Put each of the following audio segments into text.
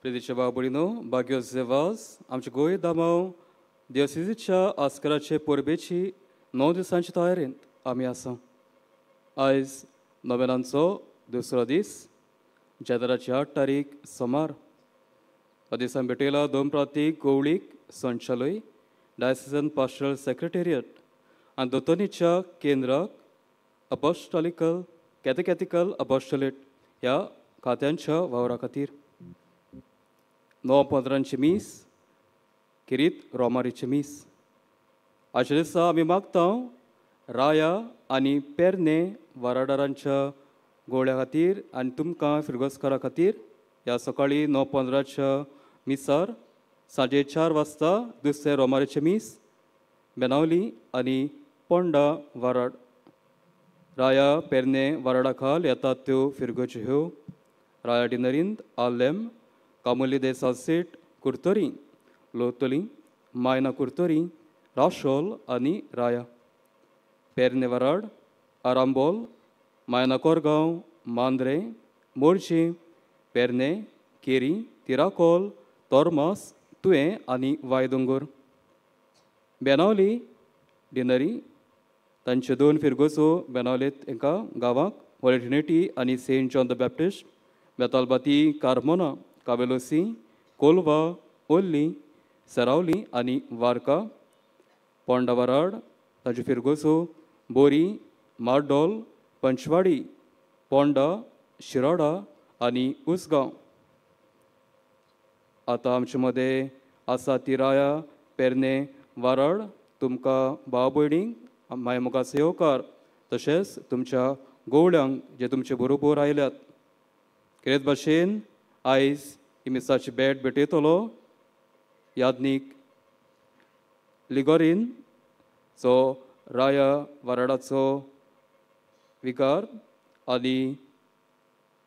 प्रितीच्या भाव भयणीनो, बाग्यो जेवास आमचे गोंय दामांव दिवसीच्या आस्कराचे परबेची 9 दिसांचे तयारेंत आमी आसा. आयज नोव्हेंब्राचो दुसरो दीस, जानेराची 8 तारीख सोमार. ह्या दिसान भेटयला दोन प्रांतीक गोवळीक संचालय डायसिजन पास्टरल सेक्रेटेरियट आनी दोतोनीच्या केंद्राक अपोस्टॉलिकल कॅथेकॅथिकल अपोस्टोलेट ह्या खात्यांच्या वावरा खातीर 9:15 मीस, खेरीत रोमारीचें मीस. आयच्या दिसा आमी मागता राया आनी पेरने वाराडारांच्या गोवळ्या खातीर आनी तुमकां फिरगोजकारा खातीर ह्या सकाळीं 9:15 मिसार सांजे 4 वाजता दुसरें रोमारीचें मीस बेनावली आनी पोंडा वाराड. राया पेरने वाराडा खाल येतात त्यो फिरगोज्यो ह्यो राया डिनरींत आलेम, कामुली दे सालसेट, कुर्तोरी, लोतोली, मायना कुर्तोरी, राशोल आनी राया. पेरने वराड, आरांबोल, मायना कोरगांव, मांद्रे, मोरजी, पेरने, केरी, तिराकोल, तोरमास, तुयें आनी वायदोंगोर. बेनावली डिनरी तांच्यो 2 फिरगोजो बेनावलेंत एका गांवाक होली ट्रिनिटी आनी Saint John the Baptist, Betalbatim, Carmona, Cavelossim, Colva, ओल्ली, सरावली आनी वारका. पोंडा वराड ताच्यो फिरगोजो बोरी, मार्डोल, पंचवाडी, पोंडा, शिरोडा आनी उसगांव. आतां आमचे मदें आसा ती राया पेरने वाराड. तुमकां भाव भयणींक माय मुखार येवकार, तशेंच तुमच्या गोवळ्यांक जे तुमचे बरोबर आयल्यात. खेरीत भाशेन आयज ही मिसाची भेट भेटयतलो याज्ञीक लिगोरीन चो राया वाराडाचो विकार आनी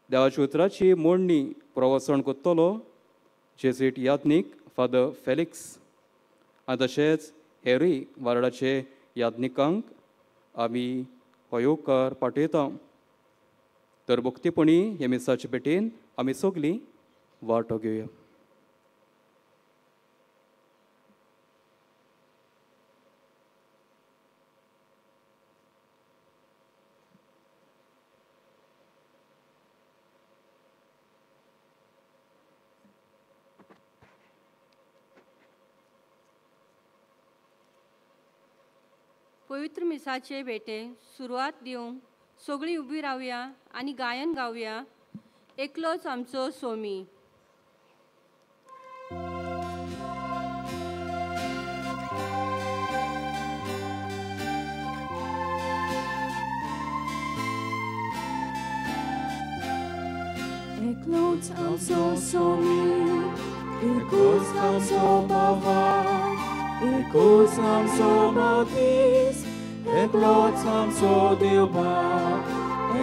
देवाच्या उतराची मोडणी प्रवचन करतलो जेजुईट याज्ञीक फादर फेलिक्स. आनी तशेंच हेरूय वाराडाचे याज्ञिकांक आमी हो येवकार पाठयता. तर भक्तीपणी हे मिसाचे भेटेन आमी सगलीं वांटो घेवया. पवित्र मिसाचे भेटे सुरवात दिवंक सगळीं उबी रावया आनी गायन गावया एकलोच आमचो सोमी. एकलोच आमचो सोमी, एकूच आमचो बाबा, एकूच आमचो बातीस, एकलोच आमचो देवबा,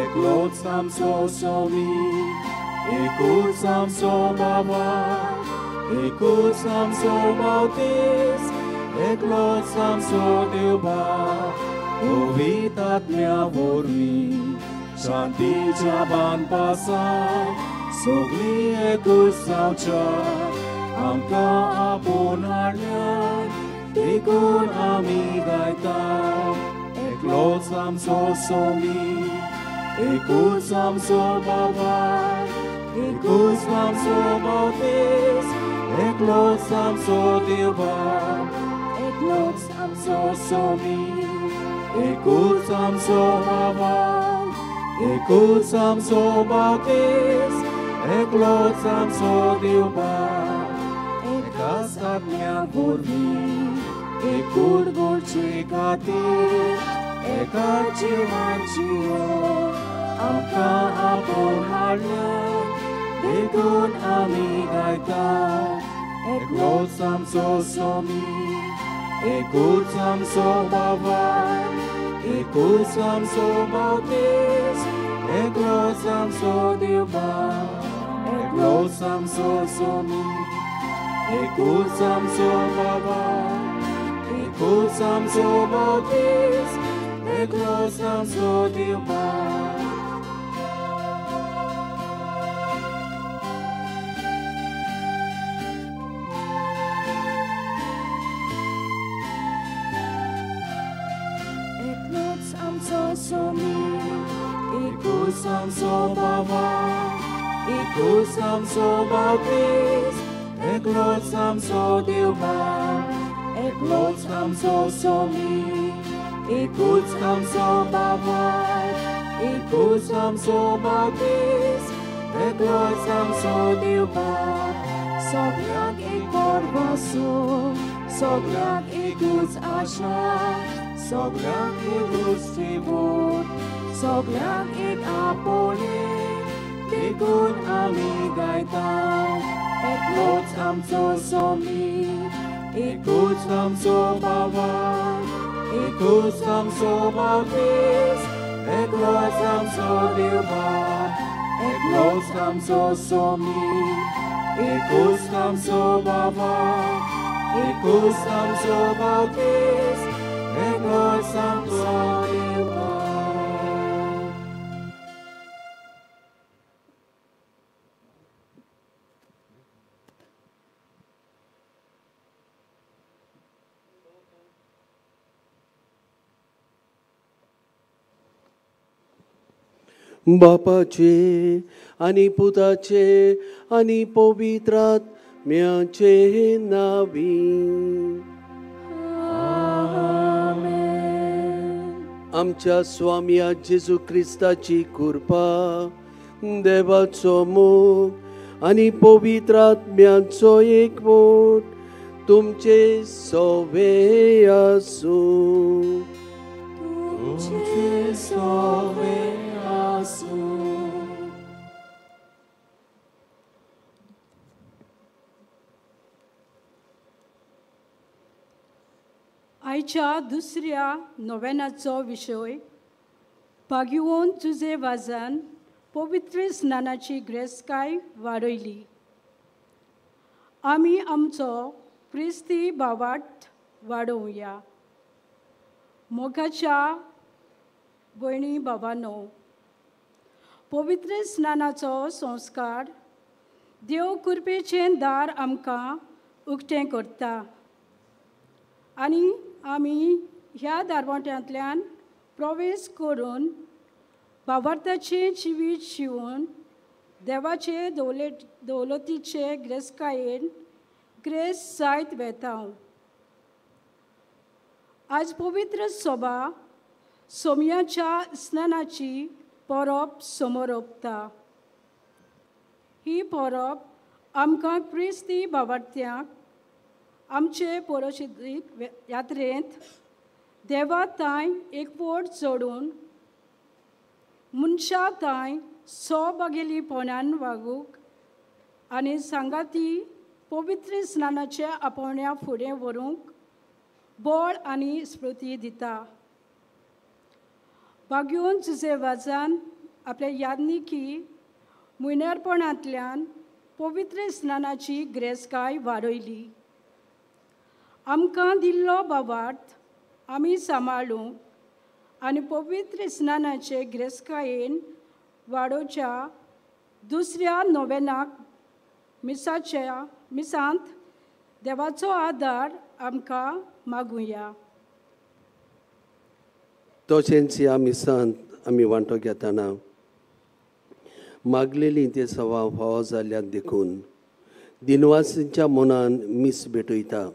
एकलोच आमचो सोमी, एकूच आमचो बाबा, एकूच आमचो बातीस, एकलोच आमचो देवबा. पवित्र आत्म्या वरवीं शांतीच्या बांदपासा सगळीं एकूच जावच्या आमकां आपोवन हाडल्यात देखून आमी गायता. एकलोच आमचो सोमी, एकूच आमचो बाबा, एकूच आमचो बातीस, एकलोच आमचो देवबा, एकलोच आमचो सोमी, एकूच आमचो बाबा, एकूच आमचो बातीस, एकलोच आमचो देवबा. एकाच आत्म्या वरवीं एकूच गोडचे खातीर एका जिवाची आमकां आपोवन हाडल्यात देखून आमी गायता. एकलोच आमचो सोमी, एकूच आमचो बाबा, एकूच आमचो बातीस, एकलोच आमचो देवबा, एकलोच आमचो सोमी, एकूच आमचो बाबा, एकूच आमचो बातीस, एकलोच आमचो देवबा. एकूच आमचो बाबा, एकूच आमचो बाप्तीस, एकलोच आमचो देव बाप, एकलोच आमचो सोमी, एकूच आमचो बाबा, एकूच आमचो बाप्तीस, एकलोच आमचो देव बाप. सगळ्यांक एक परवासो, सगळ्यांक एकूच आशा, सगळ्यांक एकूच जीवन, सगळ्यांक एक आपोवणें, देखून आमी गायता एकलोच आमचो सोमी, एकूच आमचो बाबा, एकूच आमचो बाप्तीस, एकलोच आमचो देव बाप, एकलोच आमचो सोमी, एकूच आमचो बाबा, एकूच आमचो बाप्तीस, एकलोच आमचो देव बाप. बापाचे आनी पुताचे आनी पवित्र आत्म्याचे नांवी. आमच्या स्वाम्या जेजू क्रिस्ताची कृपा, देवाचो मोग आनी पवित्र आत्म्याचो एकवट तुमचे सवे आसूं. तुमचे सवे आसूं. आयच्या दुसऱ्या नोवेनाचो विशय भाग्यवंत जुजे वाजान पवित्र स्नानाची ग्रेसकाय वाडयली. आमी आमचो क्रिस्ती भावार्थ वाडोवया. मोगाच्या भयणी भावानो, पवित्र स्नानाचो संस्कार देव कृपेचें दार आमकां उक्तें करता आनी आमी ह्या दारवट्यांतल्यान प्रवेश करून भावार्थाचें जिवीत शिवून देवाचे दौलतीचे ग्रेसकायेन ग्रेस जायत वेता. आज पवित्र सभा सोम्याच्या स्नानाची परब समोरपता. ही परब आमकां क्रिस्ती भावार्थ्यांक आमचे परोशिदीक यात्रेंत देवा तांय एकवट जोडून मनशा तांय सोबागेलीपणान वागूंक आनी सांगाती पवित्र स्नानाच्या आपोवण्या फुडें व्हरूंक बळ आनी स्फूर्ती दिता. भाग्यवंत जुजे वाजान आपल्या यादनिकी म्हयन्यारपणांतल्यान पवित्र स्नानाची ग्रेसकाय वाडयली. आमकां दिल्लो भावार्थ आमी सांबाळूंक आनी पवित्र स्नानाचे ग्रेसकायेन वाडोवच्या दुसऱ्या नोवेनाक मिसाच्या मिसांत देवाचो आदार आमकां मागुया. तशेंच ह्या मिसांत आमी वांटो घेतना मागलेली ते सवा फावो जाल्यान देखून दिनवासींच्या मनान मीस भेटयता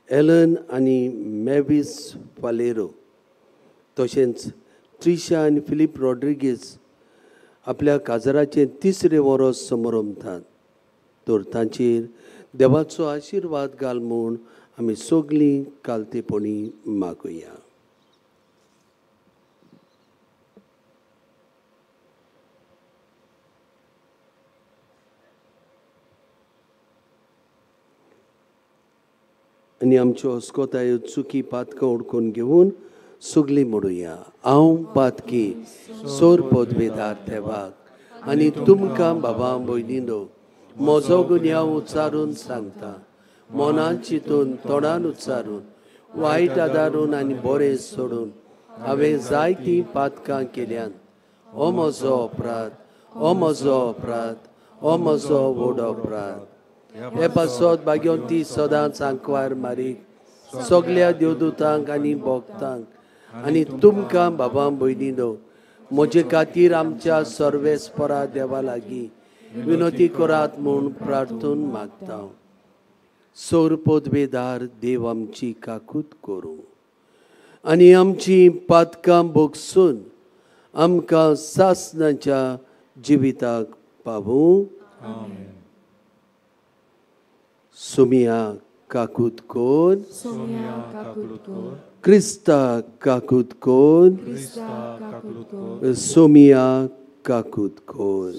एलन आनी मेवीस फालेरो, तशेंच त्रिशा आनी फिलीप रॉड्रिगीज आपल्या काजराचें तिसरें वरोस समरमतात. तर तांचेर देवाचो आशिर्वाद घाल म्हूण आमी सगळीं कालतेपणी मागुया. आनी आमच्यो अस्कोतायो चुकी पातकां उडकून घेवन सगळीं म्हणुया. हांव पातकी सोर पदवेदार देवाक आनी तुमकां बाबा भयणीनो म्हजो गुन्यांव उच्चारून सांगता. मनान चिंतून तोंडान उच्चारून वायट आदारून आनी बरें सोडून हांवें जायतीं पातकां केल्यांत. हो म्हजो अपराध, हो म्हजो अपराध, हो म्हजो व्हड अपराध. हे पासत भाग्यवंती सदांच आंकवार मारीक सगल्या देवदूतांक आनी भक्तांक आनी तुमकां बाबा भयणीनो म्हजे खातीर आमच्या सर्वेस्परा देवा लागीं विनोती करात म्हूण प्रार्थून मागता. सोर पदवेदार देव आमची काकूत करूं आनी आमची पातकां भोगसून आमकां सासणाच्या जिविताक पावूं. सोमिया काकूत कोर, क्रिस्ता काकूत कोर, सोमिया काकूत कोर.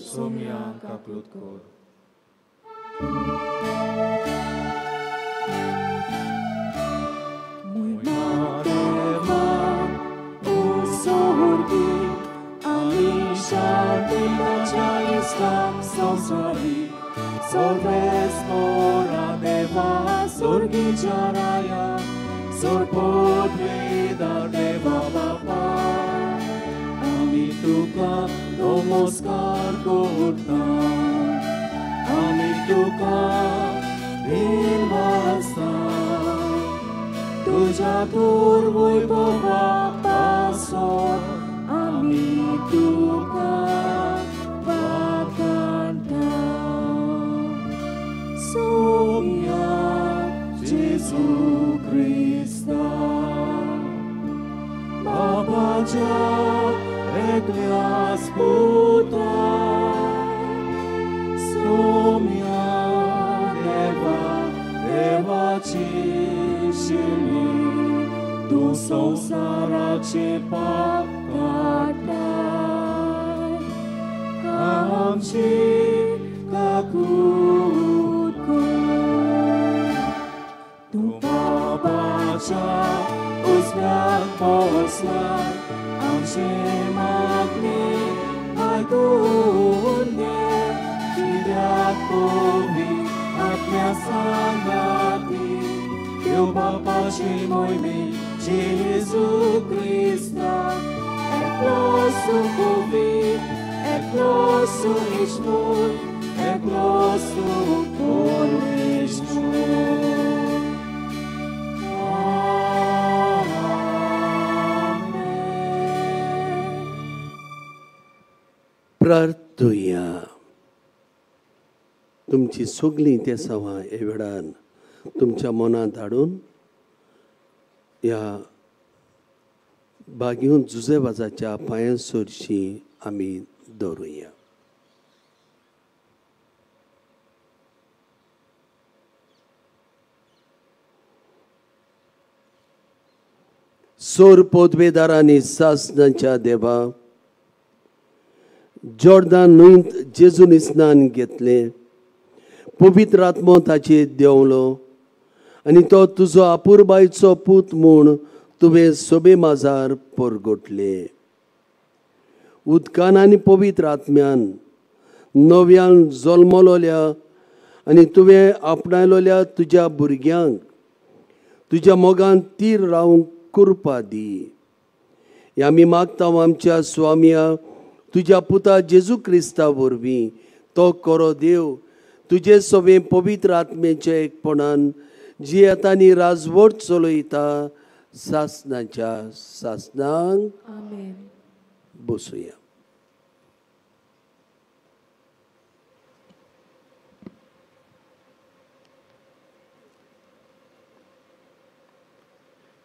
नमस्कार करता आमी तुका दिनवासा तुज्या थोर वैभवा पासत आमी तुका वाखाणटा. सोम्या जेजू क्रिस्ता बाबाच्या एकल्याच पुता सोम्या देवा देवाची शिली तूं संवसाराचे पाप काडटाय आमची काकूत कर. तूं बाबाच्या उजव्याक बसलाय आमचे मागणे आयकून घे कित्याक पवी आत्म्या सांगाती देव बापाची मोहिमे जेजू क्रिस्ता एकलोसु पवी एकलोसु इश्वर एकलोसु परमेश्वर. प्रार्थुया. तुमची सगळीं तेसांवां हे वेळान तुमच्या मनांत हाडून ह्या बागीवन जुजेवाजाच्या पांयां सरशी आमी दवरुया. सोर पदवेदारांनी सासणाच्या देवा जॉर्दान न्हंयत जेजून स्नान घेतलें, पवित्र आत्मो ताचेर देंवलो आनी तो तुजो अपुरबायचो पूत म्हूण तुवें सोबे माजार परगटले. उदकान आनी पवित्र आत्म्यान नव्यान जल्मलोल्या आनी तुवें आपणायलोल्या तुज्या भुरग्यांक तुज्या मोगान तीर रावंक कृपा दी. आमी मागता आमच्या स्वामया तुज्या पुता जेजू क्रिस्ता वरवीं तो करो देव तुजे सवे पवित्र आत्म्याच्या एकपणान जियेता आनी राजवट चलयता सासणाच्या सासणांक. बसुया.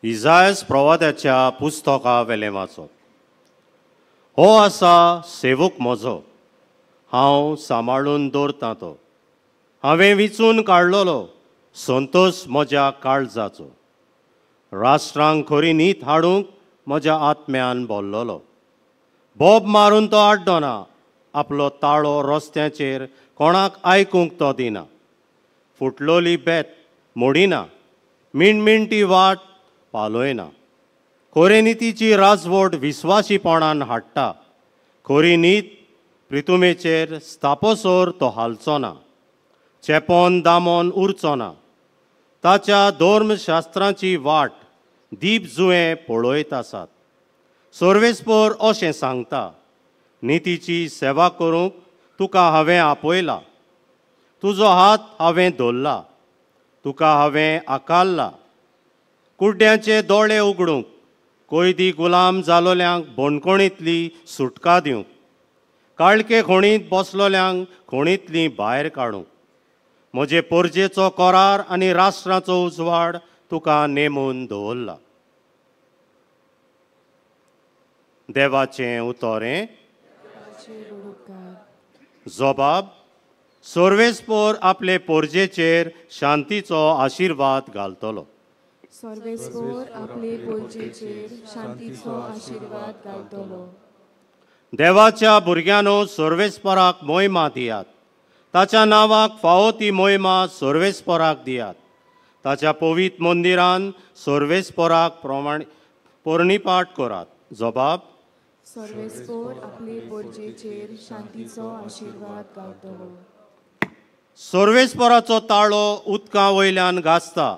इजायस प्रवाद्याच्या पुस्तका वेलें वाचप. हो आसा सेवक म्हजो, हांव सांबाळून दवरतां तो, हांवें विचून काडलेलो संतोश म्हज्या काळजाचो, राष्ट्रांक खरी नीत हाडूंक म्हज्या आत्म्यान बोल्लोलो. बोब मारून तो आड्डना, आपलो ताळो रस्त्याचेर कोणाक आयकूंक तो दिना, फुटलोली बेत मोडिना, मिणमिणटी वाट पालयना, खरे नितीची राजवट विस्वासीपणान हाडटा, खरी नीत प्रितुमेचेर स्थापोसर तो हालचो ना, चेपोन दामोन उरचो ना, ताच्या धर्मशास्त्रांची वाट दीप जुवें पळयत आसात. सर्वेस्पर अशें सांगता, नितीची सेवा करूंक तुका हांवें आपयला, तुजो हात हांवें धरला, तुका हांवें आकारला, कुड्ड्यांचे दोळे उगडूंक, कोयदी गुलाम जालोल्यांक बणकोणींतली सुटका दिवंक, काळके खोणींत बसलोल्यांक खोणींतली भायर काडूंक. म्हजे पोरजेचो करार आनी राष्ट्राचो उजवाड तुका नेमून दवरला. देवाचें उतरें. जबाब. सर्वेस्पोर आपले पोरजेचेर शांतीचो आशिर्वाद घालतलो. सर्वेस्पोर आपले पोरजेचेर शांतीचो आशिर्वाद घालतलो. देवाच्या भुरग्यांनो, सर्वेस्पोराक मोहिमा दियात. ताच्या नांवाक फावो ती मोहिमा सर्वेस्पोराक दियात. ताच्या पवित्र मंदिरान सर्वेस्पोराक प्रमाण पोरणीपाठ करात. जबाब. सर्वेस्पोर आपले पोरजेचेर शांतीचो आशिर्वाद घालतलो. सर्वेस्पोराचो ताळो उदका वयल्यान गाजता.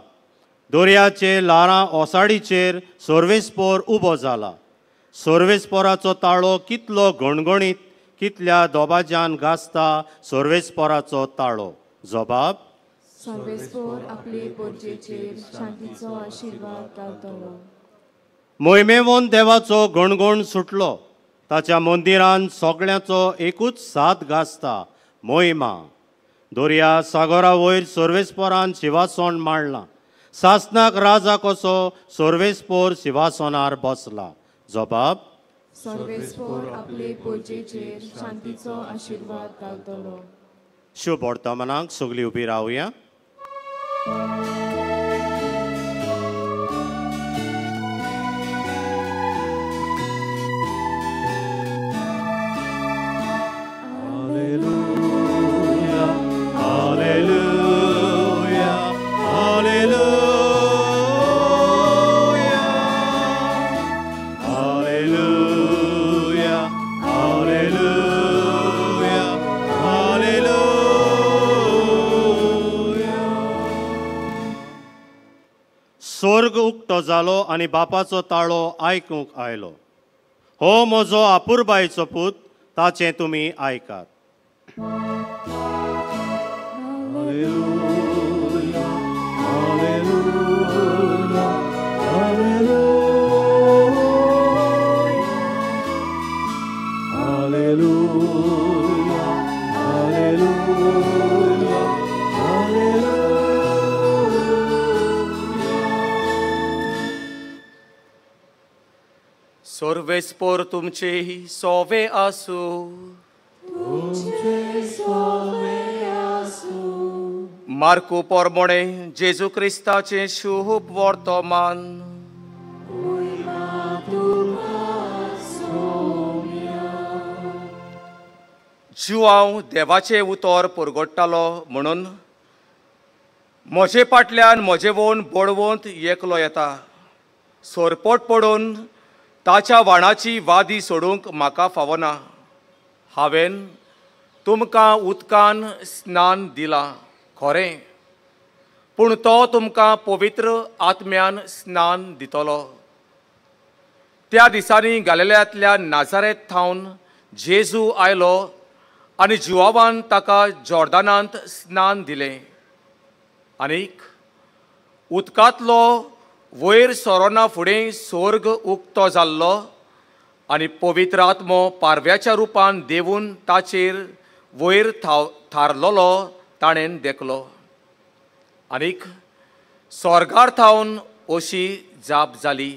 दर्याचे ल्हारां ओसाडीचेर सर्वेस्पोर उबो जाला. सर्वेस्पोराचो ताळो कितलो गणगणीत, कितल्या दोबाज्यान गाजता सर्वेस्पोराचो ताळो. जबाब. सर्वेस्पोर आपले पोरजेचेर शांतीचो आशिर्वाद घालतलो. मोहिमेवन देवाचो गणगण सुटलो. ताच्या मंदिरान सगळ्यांचो एकूच साथ गाजता, मोहिमा. दर्या सागरा वयर सर्वेस्पोरान शिवासण मांडलां. सासनाक राजा कसो सर्वेस्पोर शिवासनार बसला. जबाब. सर्वेस्पोर आपले पोरजेचेर शांतीचो आशिर्वाद घालतलो. शुभ वर्तमानाक सगळीं उबी रावया. स्वर्ग उक्तो जालो आनी बापाचो ताळो आयकूंक आयलो. हो म्हजो आपुरबायचो पूत, ताचें तुमी आयकात. Hallelujah, hallelujah, hallelujah, hallelujah, hallelujah, hallelujah. सर्वेस्पोर तुमचे सोवे आसू. मार्कू पोरमोणे जेजू क्रिस्ताचें शुभ वर्तमान. जुआंव देवाचें उतर परगट्टालो म्हणून म्हजे फाटल्यान म्हजे वोन बडवंत एकलो येता. सरपट पडून ताच्या वाणाची वादी सोडूंक म्हाका फावना. हांवें तुमकां उदकान स्नान दिलां खरें, पूण तो तुमकां पवित्र आत्म्यान स्नान दितलो. त्या दिसांनी गालिल्यांतल्या नाजारेत थावन जेजू आयलो आनी जुआवान ताका जॉर्दानांत स्नान दिलें. आनीक उदकांतलो वयर सोरोना फुडें स्वर्ग उक्तो जाल्लो आनी पवित्र आत्मो पारव्याच्या रुपान देवून ताचेर वयर थारलोलो ताणें देखलो. आनीक स्वर्गार थावन अशी जाप जाली,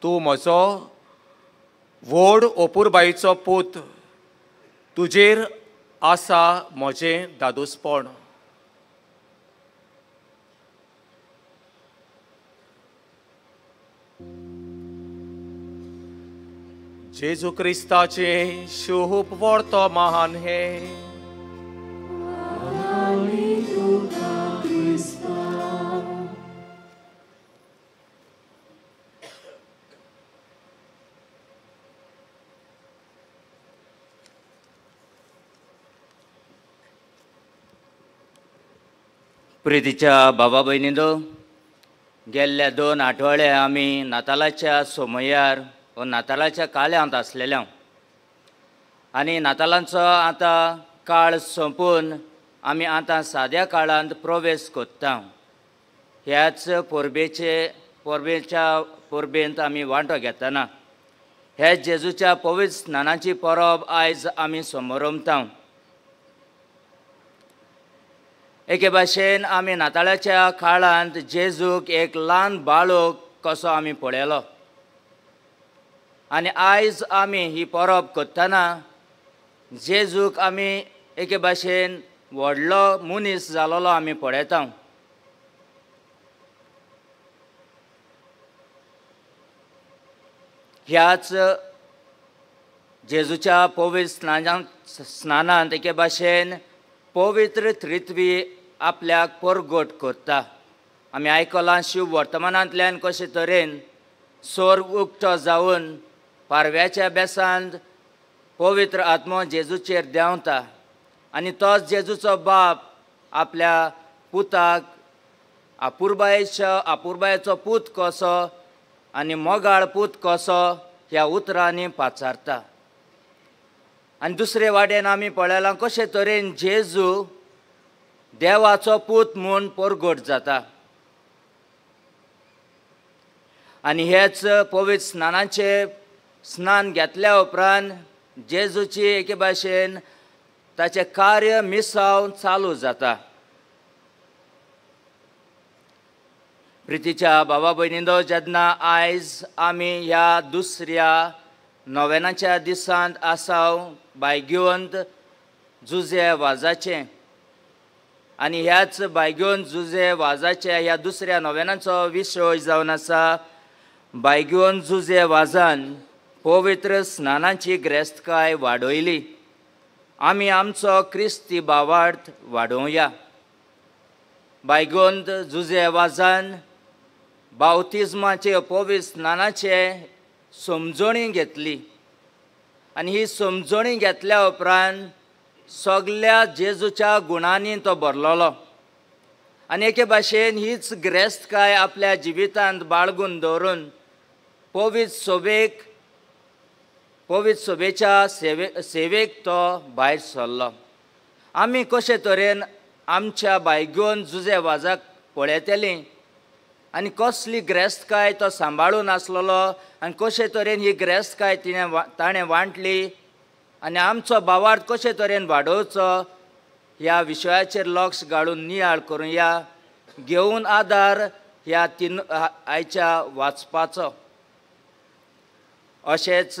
तूं म्हजो व्हड ओपुरबायेचो पूत, तुजेर आसा म्हजें दादोसपण. जेजू क्रिस्ताचें शुभ वर्तमान हें. प्रितीच्या बाबा भयणींनो, गेल्ल्या 2 आठवडे आमी नातालाच्या सोमयार व नातालाच्या काल्यांत आसलेल्या आनी नातालांचो आतां काळ सोंपून आमी आतां साद्या काळांत प्रवेश करता. ह्याच परबेचे परबेच्या परबेंत आमी वांटो घेतना हे जेजूच्या पवित्र स्नानाची परब आयज आमी समोरमता. एके भाशेन आमी नाताळाच्या काळांत जेजूक एक ल्हान बाळक कसो आमी पळयलो आनी आयज आमी ही परब करतना जेजूक आमी एके भाशेन व्हडलो मनीस जालोलो आमी पळयता. ह्याच जेजूच्या पवित्र स्नानांत एके भाशेन पवित्र त्रित्वी आपल्याक परगट करता. आमी आयकलां शिव वर्तमानांतल्यान कशे तरेन स्वर्ग उक्तो जावन पारव्याच्या बेसांत पवित्र आत्मो जेजूचेर देंवता आनी तोच जेजूचो बाप आपल्या पुताक आपुरबायेचो पूत कसो आनी मोगाळ पूत कसो ह्या उतरांनी पाचारता. आनी दुसरे वाटेन आमी पळयलां कशे तरेन जेजू देवाचो पूत म्हूण परगट जाता. आनी हेच पवित्र स्नानाचे स्नान घेतल्या उपरांत जेजूची एके भाशेन ताचें कार्य मिसाव चालू जाता. प्रितीच्या बाबा भयणींनो, जेन्ना आयज आमी ह्या दुसऱ्या नोवेनाच्या दिसांत आसाव बायगेवंत जुजे वाजाचें आनी ह्याच बायगेवंत जुजे वाजाच्या ह्या दुसऱ्या नोवेनाचो विशय जावन आसा बायगेवंत जुजे वाजान पवित्र स्नानाची ग्रेस्तकाय वाडयली. आमी आमचो क्रिस्ती भावार्थ वाडोवया. बायगेवंत जुजे वाजान बावतिज्माचे पवित्र स्नानाचे समजणी घेतली आनी ही समजणी घेतल्या उपरांत सगल्या जेजूच्या गुणांनी तो भरलेलो आनी एके भाशेन हीच ग्रेस्तकाय आपल्या जिवितांत बाळगून दवरून पवित्र सभेच्या सेवेक तो भायर सरलो. आमी कशे तरेन आमच्या बायगेवन जुजे वाजाक पळयतलीं आनी कसली ग्रेस्तकाय तो सांबाळून आसलेलो आनी कशे तरेन ही ग्रेस्तकाय ताणें वांटली आनी आमचो भावार्थ कशे तरेन वाडोवचो ह्या विशयाचेर लक्ष घालून नियाळ करुया, घेवन आदार ह्या तीन आयच्या वाचपाचो. अशेंच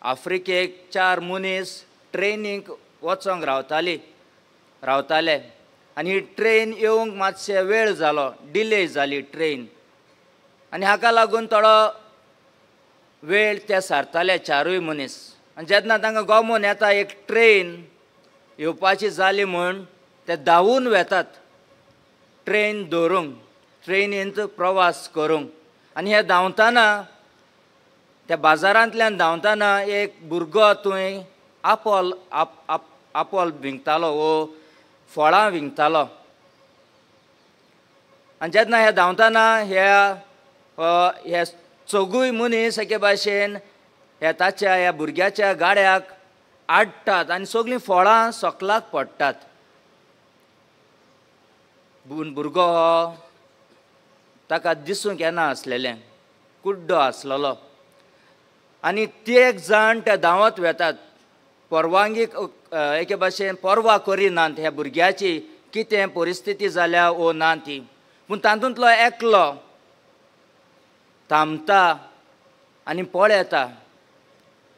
आफ्रिकेक 4 मनीस ट्रेनीक वचोंक रावताले आनी ही ट्रेन येवंक मातशे वेळ जालो, डिले जाली ट्रेन आनी हाका लागून थोडो वेळ ते सारताले 4 मनीस. आनी जेन्ना तांकां गोमोन येता एक ट्रेन येवपाची जाली म्हूण ते धांवून वेतात ट्रेन धरूंक, ट्रेनींत प्रवास करूंक. आनी हे धांवतना त्या बाजारांतल्यान धांवतना एक भुरगो थंय आपोल आपोल विंकतालो वो फळां विंकतालो. आनी जेन्ना हे धांवतना ह्या चौगूय मनीस एके भाशेन ह्या ताच्या ह्या भुरग्याच्या गाड्याक आडटात आनी सगळीं फळां सकलाक पडटात. भुरगो हो ताका दिसूंक येना आसलेलें, कुड्डो आसलेलो आनी ते एक जाण ते धांवत वेतात, परवानगी एके भाशेन पर्वा करिनात ह्या भुरग्याची कितें परिस्थिती जाल्या ओ ना ती. पूण तातूंतलो एकलो थांबता आनी पळयता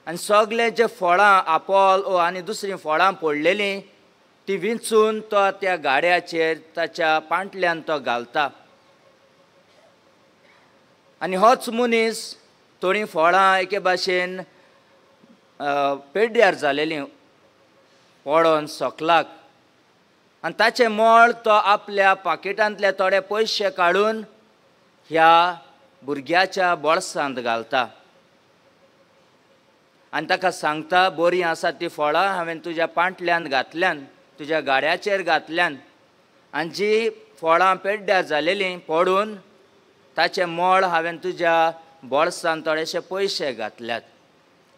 आनी सगळे जे फळां आपोल ओ आनी दुसरीं फळां पडलेलीं ती विंचून तो त्या गाड्याचेर ताच्या पांटल्यान तो घालता. आनी होच मनीस थोडीं फळां एके भाशेन पेड्ड्यार जालेलीं पडोन सकलाक आनी ताचें मोळ तो आपल्या पाकिटांतले थोडे पयशे काडून ह्या भुरग्याच्या बोळसांत घालता आनी ताका सांगता, बरीं आसा ती फळां हांवें तुज्या पांटल्यान घातल्यान, तुज्या गाड्याचेर घातल्यान आनी जी फळां पेड्ड्यार जालेलीं पडून ताचें मोळ हांवें तुज्या बोळसान थोडेशे पयशे घातल्यात.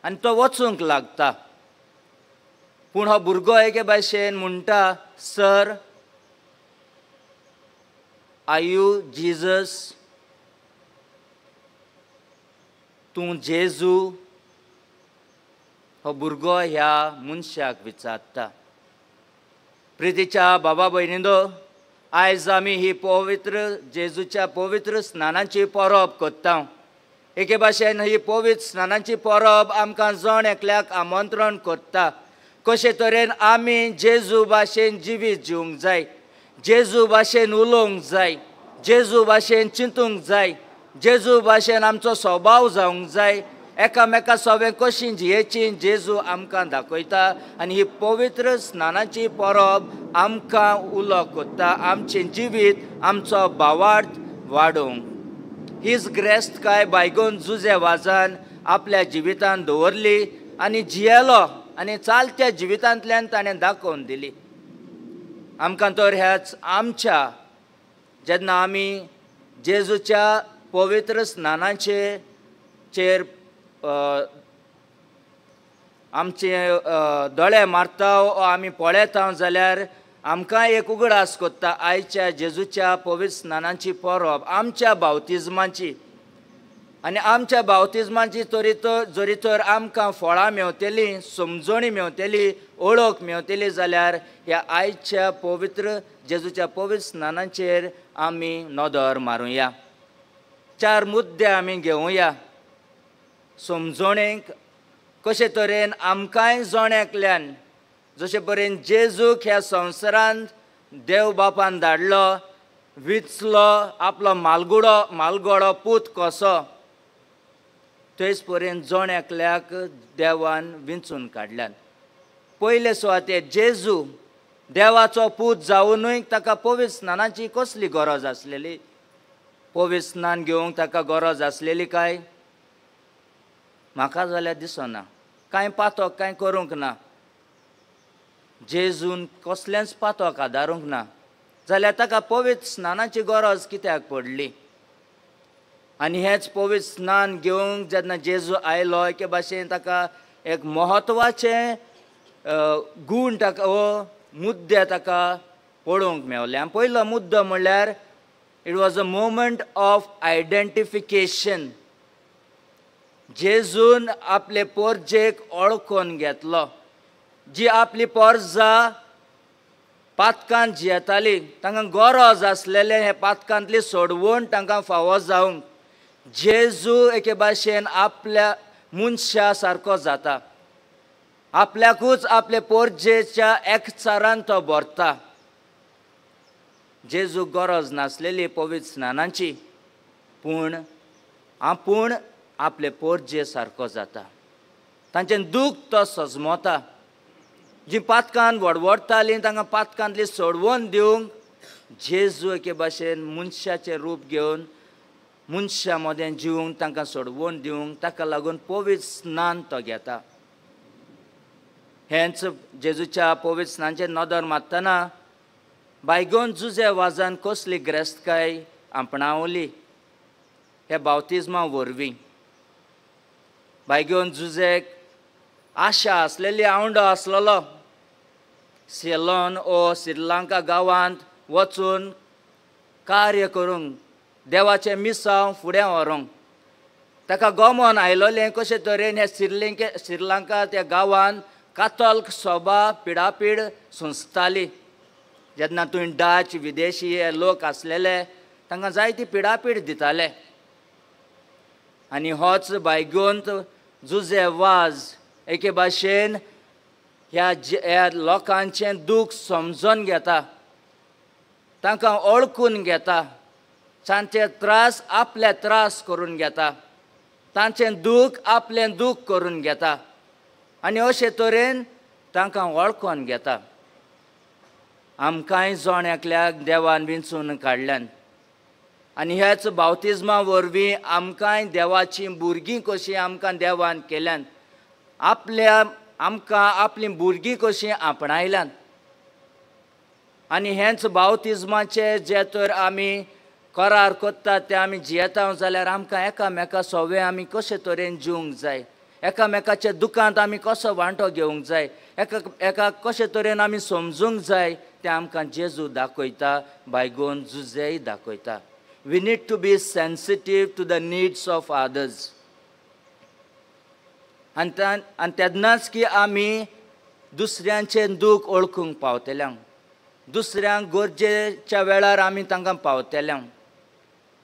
आनी तो वचूंक लागता. पूण हो भुरगो एके भाशेन म्हणटा, सर, are you Jesus? तूं जेजू? हो भुरगो ह्या मनशाक विचारता. प्रितीच्या बाबा भयणींनो, आयज आमी ही पवित्र जेजूच्या पवित्र स्नानाची परब करता. एके भाशेन ही पवित्र स्नानाची परब आमकां जण एकल्याक आमंत्रण करता कशे तरेन आमी जेजू भाशेन जिवीत जिवंक जाय, जेजू भाशेन उलोवंक जाय, जेजू भाशेन चिंतूंक जाय, जेजू भाशेन आमचो स्वभाव जावंक जाय. एकामेका सवें कशी जियेची जेजू आमकां दाखयता आनी ही पवित्र स्नानाची परब आमकां उलो करता आमचें जिवीत आमचो भावार्थ वाडोवंक. हीच ग्रेस्तकाय बायगोन जुजे वाजान आपल्या जिवितान दवरली आनी जियेलो आनी चालत्या जिवितांतल्यान ताणें दाखोवन दिली आमकां. तर ह्याच आमच्या जेन्ना आमी जेजूच्या पवित्र स्नानाचे चेर आमचे दोळे मारता ओ आमी पळयता जाल्यार आमकां एक उगडास कोत्ता आयच्या जेजूच्या पवित्र स्नानाची परब आमच्या बावतिज्माची. आनी आमच्या बावतिज्माची तरी तर जरी तर आमकां फळां मेवतलीं, समजणी मेवतली, ओळख मेवतली जाल्यार ह्या आयच्या पवित्र जेजूच्या पवित्र स्नानाचेर आमी नदर मारुया. चार मुद्दे आमी घेवया समजणेक कशे तरेन आमकांय जण एकल्यान जशे परेन जेजूक ह्या संवसारांत देव बापान धाडलो, विचलो आपलो मालगुडो पूत कसो, थंयच पर्यंत जण एकल्याक देवान विंचून काडल्यान. पयले सुवातेर जेजू देवाचो पूत जावनूय ताका पवित्र स्नानाची कसली गरज आसलेली? पवित्र स्नान घेवंक ताका गरज आसलेली काय? म्हाका जाल्यार दिसना. कांय पातक कांय करूंक ना, जेजून कसलेंच पातक आदारूंक ना, जाल्यार ताका पवित्र स्नानाची गरज कित्याक पडली? आनी हेंच पवित्र स्नान घेवंक जेन्ना जेजू आयलो एके भाशेन ताका एक म्हत्वाचें गूण ताका वो मुद्दे ताका पळोवंक मेवले. आनी पयलो मुद्दो म्हणल्यार it was a moment of identification. जेजून आपले पोरजेक ओळखून घेतलो. जी आपली पोरजा पातकान जियेताली तांकां गरज आसलेलें हे पातकांतली सोडवण तांकां फावो जावंक जेजू एके भाशेन आपल्या मनशा सारको जाता, आपल्याकूच आपले पोरजेच्या एकचारान तो भरता. जेजू गरज नासलेली पवित्र स्नानाची, पूण आपूण आपले पोरजे सारको जाता, तांचें दूख तो सजमता. जी पातकान वडवडटालीं तांकां पातकांतली सोडवण दिवंक जेजू एके भाशेन मनशाचें रूप घेवन मनशां मदें जिवंक तांकां सोडवण दिवंक ताका लागून पवित्र स्नान तो घेता. हेंच जेजूच्या पवित्र स्नानाचेर नदर मारतना बायगोन जुजे वाजान कसली ग्रेस्तकाय आपणावली हे बावतिज्मा वरवीं. बायगोन जुजेक आशा आसलेली, आवंडो आसलेलो सेलोन ओ श्रीलंका गांवांत वचून कार्य करूंक, देवाचें मिसांव फुडें व्हरूंक. ताका गमन आयलोलें कशे तरेन हे श्रीलंका त्या गांवांत कातोल्क सोबा पिडापीड सोंसताली. जेन्ना थंय डच विदेशी हे लोक आसलेले तांकां जायती पिडापीड दिताले. आनी होच बायगोंत जुजे वाज एके भाशेन ह्या लोकांचें दूख समजून घेता, तांकां ओळखून घेता, तांचे त्रास आपले त्रास करून घेता, तांचें दूख आपलें दूख करून घेता आनी अशे तरेन तांकां वळखून घेता. आमकांय जण एकल्याक देवान विंचून काडल्यान आनी ह्याच बावतिज्मा वरवीं आमकांय देवाचीं भुरगीं कशीं आमकां देवान केल्यान, आपल्या आमकां आपलीं भुरगीं कशीं आपणायल्यान. आनी हेंच बावतिज्माचें जे तर आमी करार करतात ते आमी जियेता जाल्यार आमकां एकामेका सोवे आमी कशे तरेन जिवंक जाय, एकामेकाच्या दुकांत आमी कसो वांटो घेवंक जाय, एका कशे तरेन आमी समजूंक जाय तें आमकां जेजू दाखयता, बायगोन जुजेय दाखयता. We need to be sensitive to the needs of others. आनी तेन्नाच की आमी दुसऱ्यांचें दूख वळखूंक पावतले, दुसऱ्यांक गरजेच्या वेळार आमी तांकां पावतले.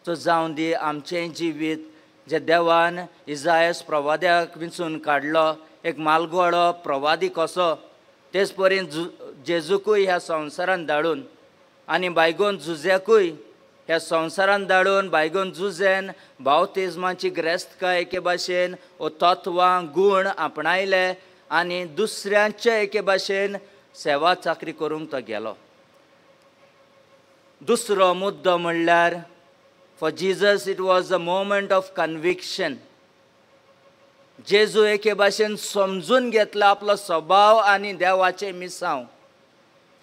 सो जावं दी आमचें जिवीत जे देवान इजायस प्रवाद्याक विंचून काडलो, एक मालगोडो प्रवादी कसो, तेच परी जेजूकूय ह्या संवसारान धाडून आनी बायगोन जुझ्याकूय ह्या संवसारान धाडून बायगोन जुझेन बावतिज्माची ग्रेस्तकाय एके भाशेन ओ तत्वां गूण आपणायले आनी दुसऱ्यांचे एके भाशेन सेवा चाकरी करूंक तो गेलो. दुसरो मुद्दो म्हणल्यार for Jesus it was a moment of conviction. जेजू एके भाशेन समजून घेतला आपलो स्वभाव आनी देवाचें मिसांव.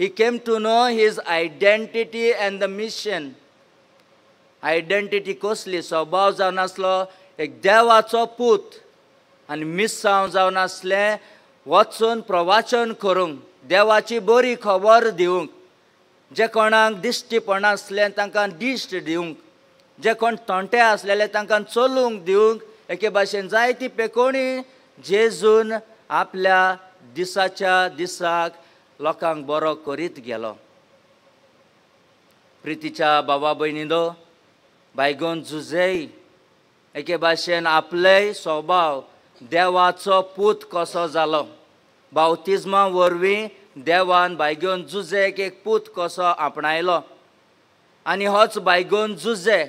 He came to know his identity and the mission. Identity कसली? स्वभाव जावन आसलो एक देवाचो पूत आनी मिसांव जावन आसलें वचून प्रवाचन करूंक, देवाची बरी खबर दिवंक, जे कोणाक दिश्टीपण आसलें तांकां दिश्ट दिवंक, जे कोण तोंटे आसलेले तांकां चलूंक दिवंक, एके भाशेन जायती पेकोणी जेजून आपल्या दिसाच्या दिसाक लोकांक बरो करीत गेलो. प्रितीच्या बाबा भयणींनो, बायगोन जुझेय एके भाशेन आपलेय स्वभाव देवाचो पूत कसो जालो. बावतिज्मा वरवीं देवान बायगोन जुझेक एक पूत कसो आपणायलो आनी होच बायगोन जुझे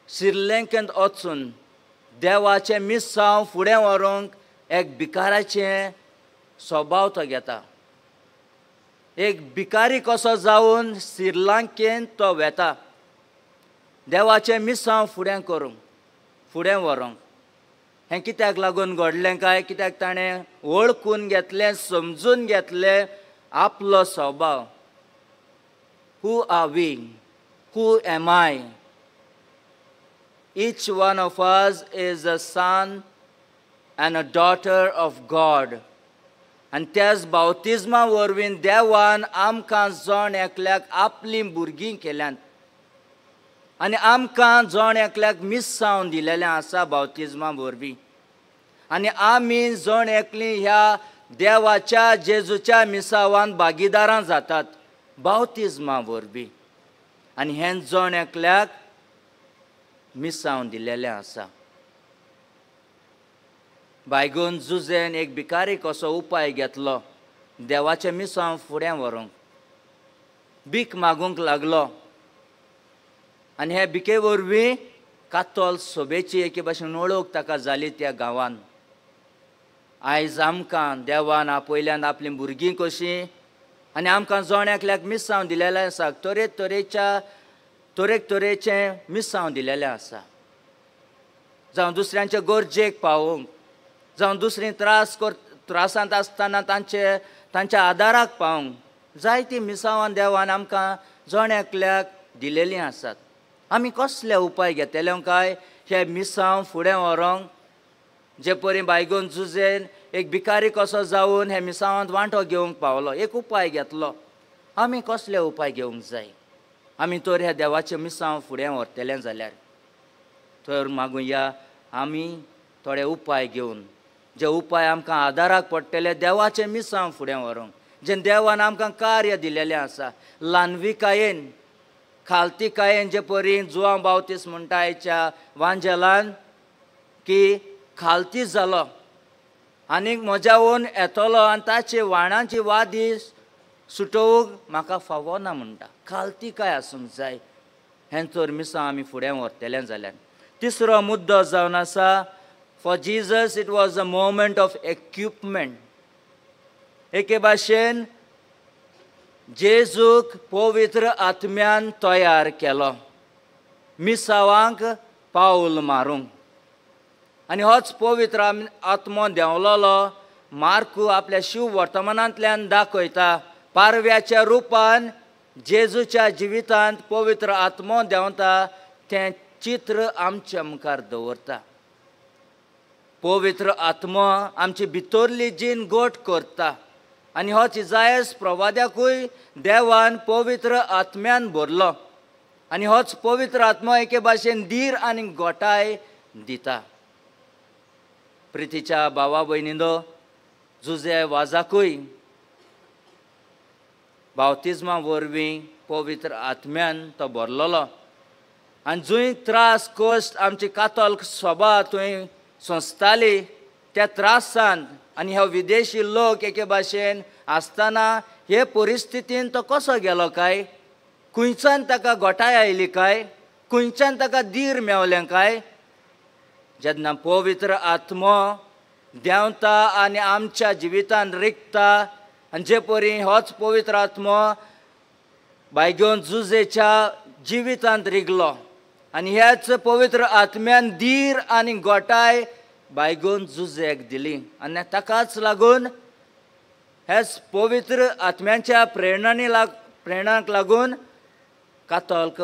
श्रीलंकेंत वचून देवाचें मिसांव फुडें व्हरूंक एक भिकाराचें स्वभाव तो घेता. एक भिकारी कसो जावन श्रीलंकेंत तो वेता देवाचें मिसांव फुडें करूंक, फुडें व्हरूंक. हें कित्याक लागून घडलें काय? कित्याक ताणें वळखून घेतलें, समजून घेतलें आपलो स्वभाव. Who are we? Who am I? Each one of us is a son and a daughter of God. आनी त्याच बावतिज्मा वरवीं देवान आमकां जण एकल्याक आपलीं भुरगीं केल्यांत आनी आमकां जण एकल्याक मिसांव दिलेलें आसा बावतिज्मा वरवीं. आनी आमी जण एकलीं ह्या देवाच्या जेजूच्या मिसावान भागीदारां जातात बावतिज्मा वरवीं आनी हें जण एकल्याक मिसांव दिलेलें आसा. बायगोन जुझेन एक भिकारी कसो उपाय घेतलो देवाचें मिसांव फुडें व्हरूंक, भीक मागूंक लागलो आनी हे भिके वरवीं कातोल सोबेची एके भाशेन वळख ताका जाली त्या गांवान. आयज आमकां देवान आपयल्यान आपलीं भुरगीं कशीं आनी आमकां जण एकल्याक मिसांव दिलेलें आसा, तरेतरेच्या तरेतरेचें मिसांव दिलेलें आसा. जावं दुसऱ्यांचे गरजेक पावोवंक, जावं दुसरीं त्रासांत आसतना तांच्या आदाराक पावोवंक, जायतीं मिसांवां देवान आमकां जण एकल्याक दिलेलीं आसात. आमी कसले उपाय घेतले काय हे मिसांव फुडें व्हरूंक? जे परी बायगोन जुझेन एक भिकारी कसो जावन हे मिसांवांत वांटो घेवंक पावलो, एक उपाय घेतलो. आमी कसले उपाय घेवंक जाय? आमी तर ह्या देवाचें मिसांव फुडें व्हरतले जाल्यार तर मागुया आमी थोडे उपाय घेवन, जे उपाय आमकां आदाराक पडटले देवाचें मिसांव फुडें व्हरूंक, जें देवान आमकां कार्य दिलेलें आसा. ल्हानविकायेन, खालतीकायेन जे परी जुआंव बावतीस म्हणटा आयच्या वांजेलान की खालती जालो आनीक म्हज्यावन येतलो आनी ताचे वाणाची वादी सुटोवंक म्हाका फावो ना म्हणटा. खालतीकाय आसूंक जाय. हें तर मिसांव आमी फुडें व्हरतले जाल्यार. तिसरो मुद्दो जावन आसा for Jesus it was a moment of equipment. एके भाशेन जेजूक पवित्र आत्म्यान तयार केलो मिसावांक पावल मारूंक आनी होच पवित्र आत्मो देंवलोलो मार्कू आपल्या शिव वर्तमानांतल्यान दाखयता. पारव्याच्या रुपान जेजूच्या जिवितांत पवित्र आत्मो देंवता तें चित्र आमच्या मुखार दवरता. पवित्र आत्मो आमची भितरली जीण गोट करता आनी होच इजायस प्रवाद्याकूय देवान पवित्र आत्म्यान भरलो आनी होच पवित्र आत्मो एके भाशेन धीर आनी गोटाय दिता. प्रितीच्या भावा भयणींनो, जुजे वाजाकूय बावतिज्मा वरवीं पवित्र आत्म्यान तो भरलेलो आनी जंय त्रास कश्ट आमची कातोल्क सभा थंय सोंसताली त्या त्रासान आनी ह्या विदेशी लोक एके भाशेन आसतना हे परिस्थितीन तो कसो गेलो काय, खंयच्यान ताका गोठाय आयली काय, खंयच्यान ताका धीर मेवलें काय? जेन्ना पवित्र आत्मो देंवता आनी आमच्या जिवितान रिगता आनी जे परी होच पवित्र आत्मो बायगोन जुजेच्या जिवितांत रिगलो आनी ह्याच पवित्र आत्म्यान धीर आनी गोठाय बायगोन जुजेक दिली आनी ताकाच लागून ह्याच पवित्र आत्म्यांच्या प्रेरणाक लागून कातोल्क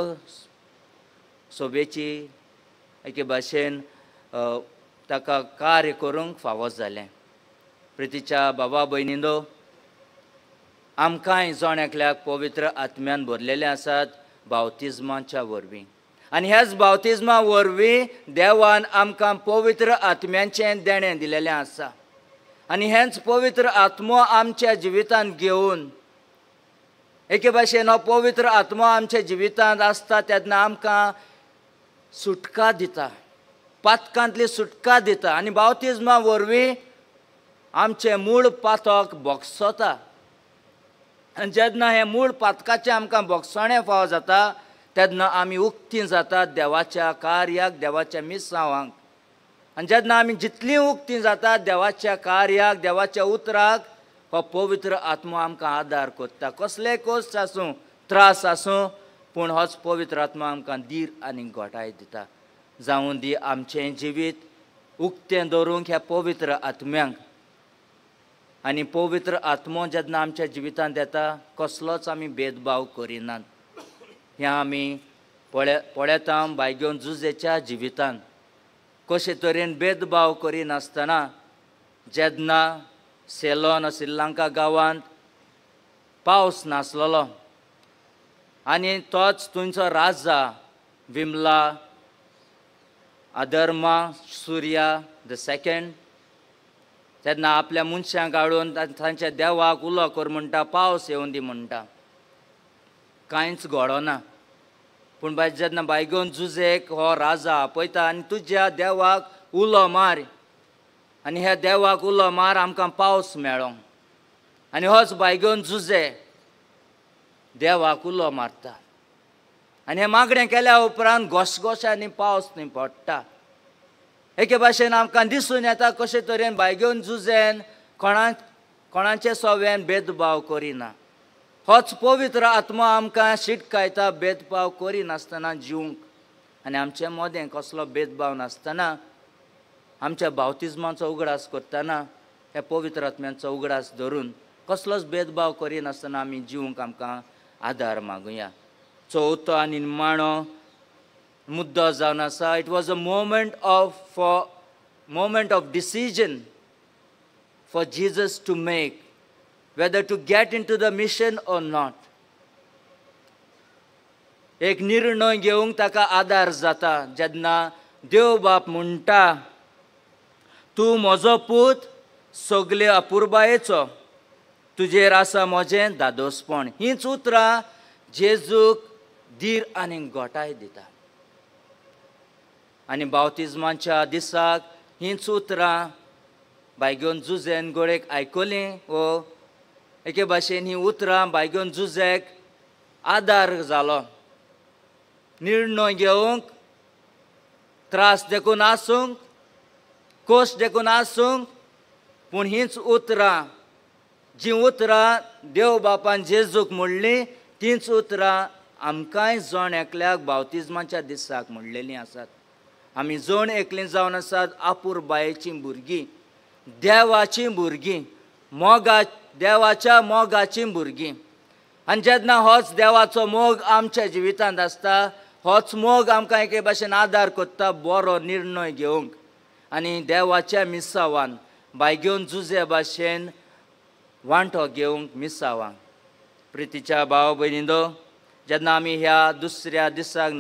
सोबेची एके भाशेन ताका कार्य करूंक फावो जालें. प्रितीच्या बाबा भयणींनो, आमकांय जण एकल्याक पवित्र आत्म्यान भरलेले आसात बावतिज्माच्या वरवीं आनी ह्याच बावतिज्मा वरवीं देवान आमकां पवित्र आत्म्यांचें देणें दिलेलें आसा आनी हेंच पवित्र आत्मो आमच्या जिवितांत घेवन एके भाशेन हो पवित्र आत्मो आमच्या जिवितांत आसता तेन्ना आमकां सुटका दिता, पातकांतली सुटका दिता आनी बावतिज्मा वरवीं आमचें मूळ पातक भोगसता आनी जेन्ना हें मूळ पातकाचें आमकां भोगसणें फावो जाता तेन्ना आमी उक्तीं जातात देवाच्या कार्याक, देवाच्या मिसांवांक. आनी जेन्ना आमी जितलीं उक्तीं जातात देवाच्या कार्याक, देवाच्या उतराक, हो पवित्र आत्मो आमकां आदार करता. कसलेय कश्ट आसूं, त्रास आसूं, पूण होच पवित्र आत्मो आमकां धीर आनी गोठाय दिता. जावं दी आमचें जिवीत उक्तें दवरूंक ह्या पवित्र आत्म्यांक आनी पवित्र आत्मो जेन्ना आमच्या जिवितांत येता कसलोच आमी भेदभाव करिनात. हें आमी पळयता बायगोन जुजेच्या जिवितांत कशे तरेन भेदभाव करिनासतना जेन्ना सेलोन श्रीलंका गांवांत पावस नासलेलो आनी तोच थंयचो राजा विमला अधर्मा सुर्या the second तेन्ना आपल्या मनशांक हाडून तांच्या देवाक उलो कर म्हणटा, पावस येवन दी म्हणटा. कांयच घडना. पूण बाय जेन्ना बायगोन जुजेक हो राजा आपयता आनी तुज्या देवाक उलो मार आनी ह्या देवाक उलो मार आमकां पावस मेळो आनी होच बायगोन जुजे देवाक उलो मारता आनी हें मागणें केल्या उपरांत घोसघोशांनी पावस थंय पडटा. एके भाशेन आमकां दिसून येता कशे तरेन बायगोन जुजेन कोणाचे सव्यान भेदभाव करिना. होच पवित्र आत्मो आमकां शिटकायता भेदभाव करिनासतना जिवंक आनी आमचे मदें कसलो भेदभाव नासतना आमच्या बावतिज्माचो उगडास करतना ह्या पवित्र आत्म्यांचो उगडास धरून कसलोच भेदभाव करिनासतना आमी जिवंक आमकां आदार मागुया. चवथो आनी निमाणो मुद्दो जावन आसा, it was a moment of decision for Jesus to make whether to get into the mission or not. एक निर्णय घेवंक ताका आदार जाता जेन्ना देव बाप म्हणटा, तूं म्हजो पूत सगळे अपुरबायेचो, तुजेर आसा म्हजें दादोसपण. हींच उतरां जेजूक धीर आनी गोठाय दिता आनी बावतिज्माच्या दिसाक हींच उतरां बायगोन जुजेन गोळेक आयकलीं वो एके भाशेन हीं उतरां बायगोन जुजेक आदार जालो निर्णय घेवंक, त्रास देखून आसूंक, कश्ट देखून आसूंक, पूण हींच उतरां जीं उतरां देव बापान जेजूक म्हणलीं तींच उतरां आमकांय जण एकल्याक बावतिज्माच्या दिसाक म्हणलेलीं आसात. आमी जण एकलीं जावन आसात आपुरबायेचीं भुरगीं, देवाचीं भुरगीं, मोगा देवाच्या मोगाचीं भुरगीं. आनी जेन्ना होच देवाचो मोग आमच्या जिवितांत आसता होच मोग आमकां एके भाशेन आदार करता बरो निर्णय घेवंक आनी देवाच्या मिसावान बायगेवन जुजे भाशेन वांटो घेवंक मिसावान. प्रितीच्या भाव भयणींनो, जेन्ना आमी ह्या दुसऱ्या दिसाक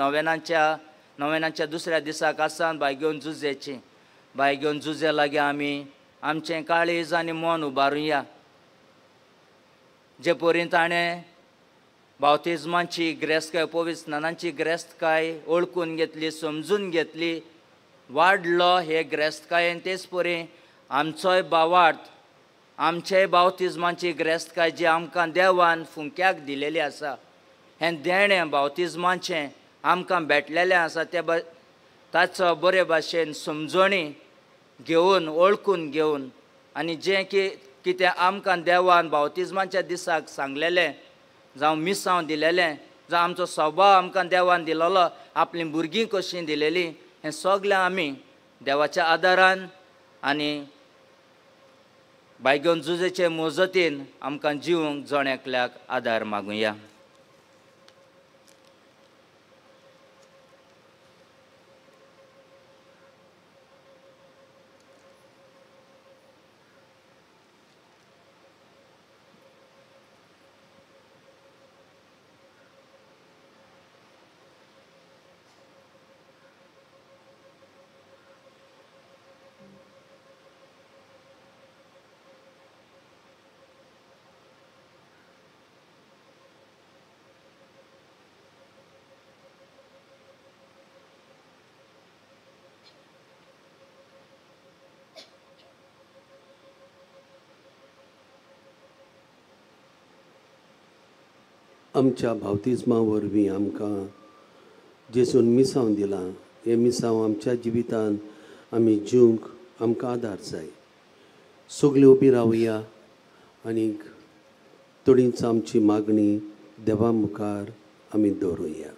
नव्यानाच्या दुसऱ्या दिसाक आसा बायगेवन जुजेची, बायगेवन जुजे लागीं आमी आमचें काळीज आनी मन उबारुया. जे परी ताणें बावतिज्माची ग्रेस्तकाय, पवित्र स्नानाची ग्रेस्तकाय ओळखून घेतली, समजून घेतली, वाडलो हे ग्रेस्तकायेन, तेच परी आमचोय भावार्थ, आमचेय बावतिज्माची ग्रेस्तकाय जी आमकां देवान फुंक्याक दिलेली आसा, हें देणें बावतिज्माचें आमकां भेटलेलें आसा, ते ताचो बरे भाशेन समजणी घेवन, ओळखून घेवन आनी जें की कितें आमकां देवान बावतिज्माच्या दिसाक सांगलेलें, जावं मिसांव दिलेलें, जावं आमचो स्वभाव आमकां देवान दिलेलो, आपलीं भुरगीं कशीं दिलेलीं, हें सगळें आमी देवाच्या आदारान आनी बायगेवन जुजेचे मजतीन आमकां जिवंक जण एकल्याक आदार मागुया. आमच्या बावतिज्मा वरवीं आमकां जेजून मिसांव दिलां, हें मिसांव आमच्या जिवितान आमी जिवंक आमकां आदार जाय. सगळीं उबी रावया आनीक थोडीच आमची मागणी देवा मुखार आमी दवरुया.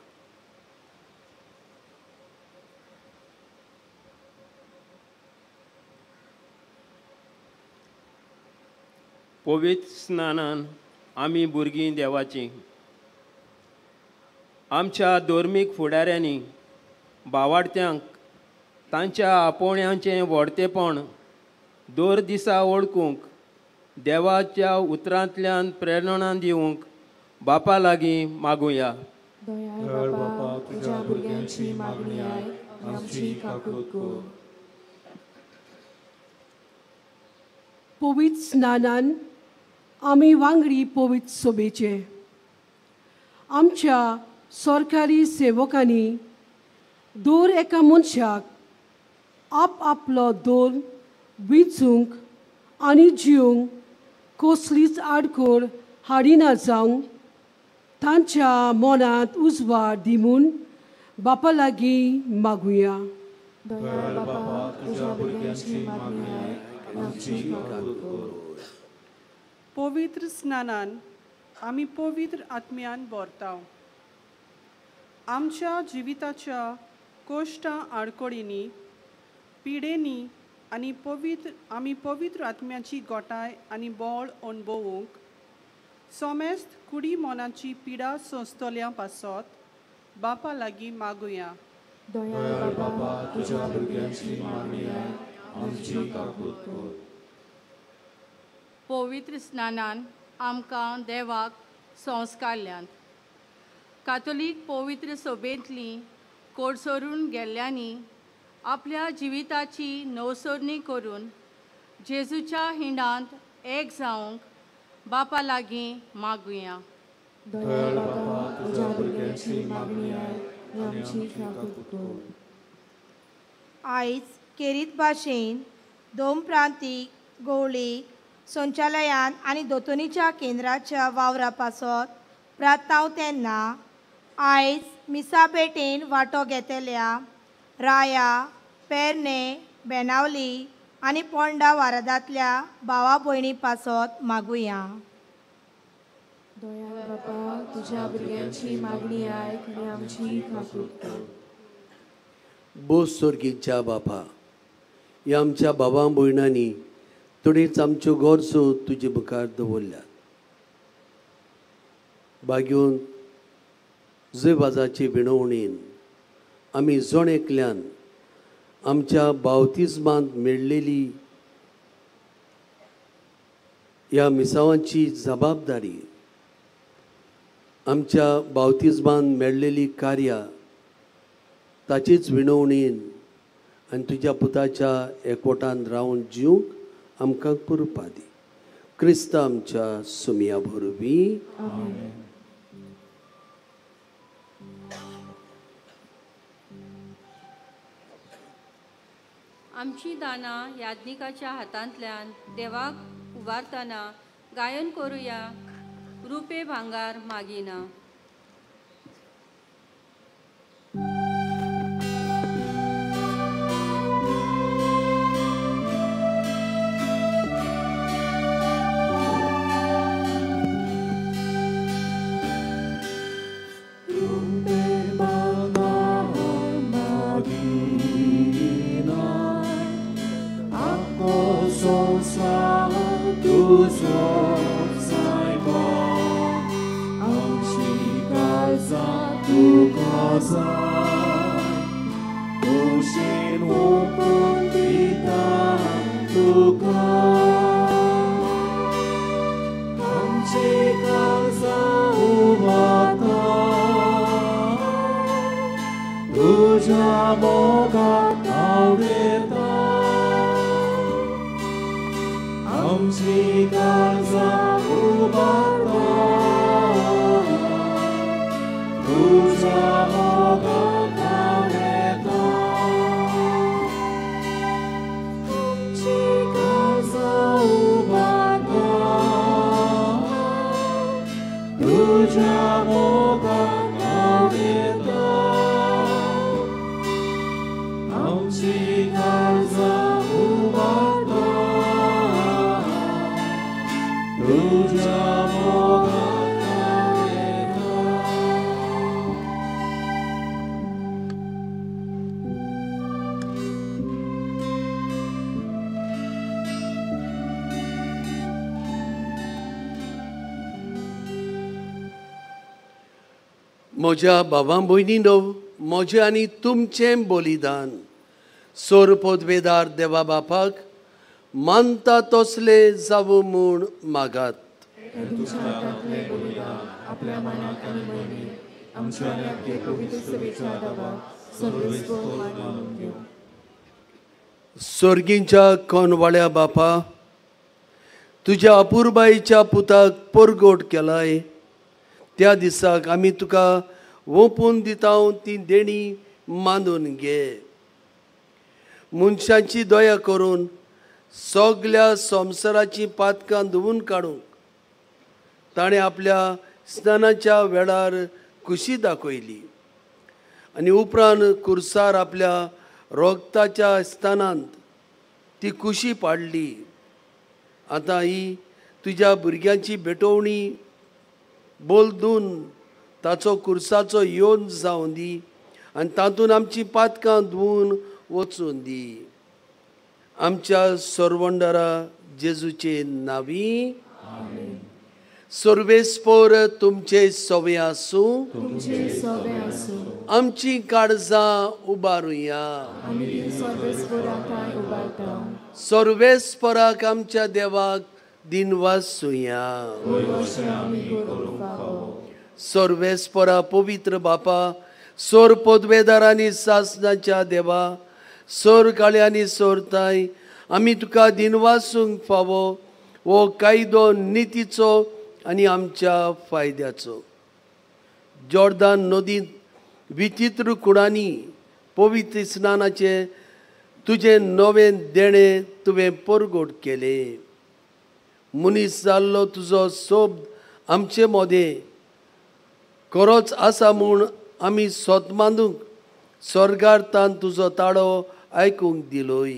पवित्र स्नानान आमी भुरगीं देवाचीं. आमच्या धर्मीक फुडाऱ्यांनी बावाडत्यांक तांच्या आपोवण्यांचें व्हडतेपण दर दिसा वळखूंक, देवाच्या उतरांतल्यान प्रेरणा दिवंक बापा लागीं मागुया. दयाळ बापा, तुझ्या भुरग्यांची मागणी आयक, आमची काकूत कर. पवित्र स्नानान आमी वांगडी पवित्र सोबेचे. आमच्या सरकारी सेवकांनी दर एका मनशाक आपआपलो दोर विचूंक आनी जिवंक कसलीच आडखळ हाडिना जावंक तांच्या मनांत उजवाड दी म्हूण बापा लागीं मागुया. दयाळ बापा, तुझ्या भुरग्यांची मागणी आयक, आमची काकूत कर. पवित्र स्नानान आमी पवित्र आत्म्यान भरता. आमच्या जिविताच्या कोश्टां आडखळींनी, पिडेनी आनी पवित्र आमी पवित्र आत्म्याची गोटाय आनी बळ अणभवूंक सोमेस्त कुडी मनाची पिडा सोंसतल्या पासत बापा लागीं मागुया. दयाळ बापा, तुझ्या भुरग्यांची मागणी आयक, आमची काकूत कर. पवित्र स्नानान आमकां देवाक संस्कारल्यात. कातोलीक पवित्र सभेंतली कोडसरून गेल्ल्यांनी आपल्या जिविताची नवसरणी करून जेजूच्या हिंडांत एक जावंक बापा लागीं मागुया. दयाळ बापा, तुझ्या भुरग्यांची मागणी आयक, आमची काकूत कर. आयज केरीत भाशेन दोन प्रांतीक गोवळीक संचालयान आनी दोतोनीच्या केंद्राच्या वावरा पासत प्रार्थाव तेन्ना आयज मिसा भेटेन वांटो घेतल्या राया, पेरणे, बेनावली आनी पोंडा वारादांतल्या भावा भयणी पासत मागुया. दयाळ बापा, तुझ्या भुरग्यांची मागणी आयक आनी आमची काकूत कर. बोस सोर्गीच्या बापा, ह्या आमच्या बाबा भयणांनी थोडीच आमच्यो गरजो तुजे मुखार दवरल्यात. बागेवन जुयवाजाचे विणवणीन आमी जण एकल्यान आमच्या बावतिज्मांत मेळ्ळेली ह्या मिसावांची जबाबदारी, आमच्या बावतिज्मान मेळ्ळेली कार्यां ताचीच विणवणीन आनी तुज्या पुताच्या एकवटान रावन जिवंक आमकां कृपा दी. क्रिस्त आमच्या सुमया वरवीं. आमची दानां याज्ञिकाच्या हातांतल्यान देवाक उबारतना गायन करुया. रुपे भांगार मागिना. म्हज्या बाबा भयणीनो, म्हजें आनी तुमचें बलिदान सोर पदवेदार देवा बापाक मानता तसले जावं म्हूण मागात. सोर्गींच्या कोनवाळ्या बापा, तुज्या अपुरबाईच्या पुताक परगोट केलाय त्या दिसाक आमी तुका ओंपून दिता ती देणी मानून घे. मनशांची दया करून सगल्या संवसाराची पातकां धुवून काडूंक ताणें आपल्या स्नानाच्या वेळार खुशी दाखयली आनी उपरांत कुर्सार आपल्या रोगताच्या स्थानांत ती खुशी पाडली. आतां ही तुज्या भुरग्यांची भेटवणी बोलदून ताचो कुर्साचो योन जावं दी आनी तातूंत आमची पातकां धुवून वचून दी. आमच्या सरवंडरा जेजूचे नावी. सर्वेस्पोर तुमचे सवे आसूं. आमची काळजां उबारुया. सर्वेस्पोराक आमच्या देवाक दिनवासुया. सर्वेस्परा पवित्र बापा, सोर पदवेदारांनी सासनाच्या देवा, सोर काळ्यांनी सोरताय, आमी तुका दिनवासूंक फावो हो कायदो नितीचो आनी आमच्या फायद्याचो. जॉर्दान नदींत विचित्र कुडांनी पवित्र स्नानाचें तुजें नवें देणें तुवें परगट केलें. मनीस जाल्लो तुजो सोब आमचे मदें खरोच आसा म्हूण आमी सोत मानूंक स्वर्गार तान तुजो ताळो आयकूंक दिलोय.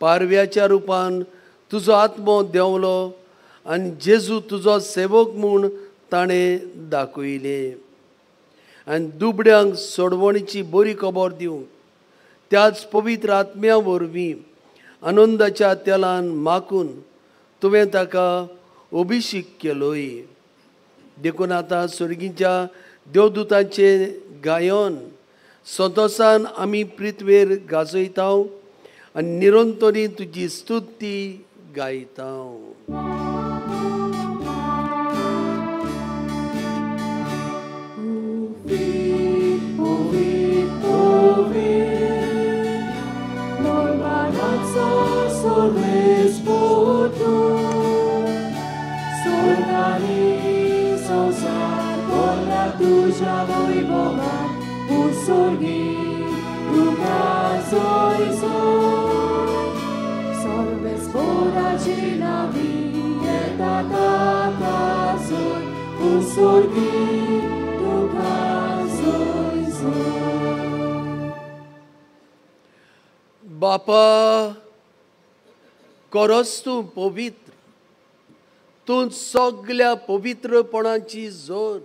पारव्याच्या रुपान तुजो आत्मो देंवलो आनी जेजू तुजो सेवक म्हूण ताणें दाखयलें आनी दुबड्यांक सोडवणीची बरी खबर दिवंक त्याच पवित्र आत्म्या वरवीं आनंदाच्या तेलान माखून तुवें ताका अभिषेक केलोय. देखून आतां स्वर्गीच्या देवदूतांचें गायन संतोसान आमी पृथ्वेर गाजयता आनी निरंतरी तुजी स्तुती गायता. येता तुज्या वैभवान उसोर्गी तुका जोय जोय सर्वेस्पोराची नावी येता ताता जोय उसोर्गी तुका जोय जोय. बापा करस तूं पवित्र, तूं सगल्या पवित्रपणाची जोर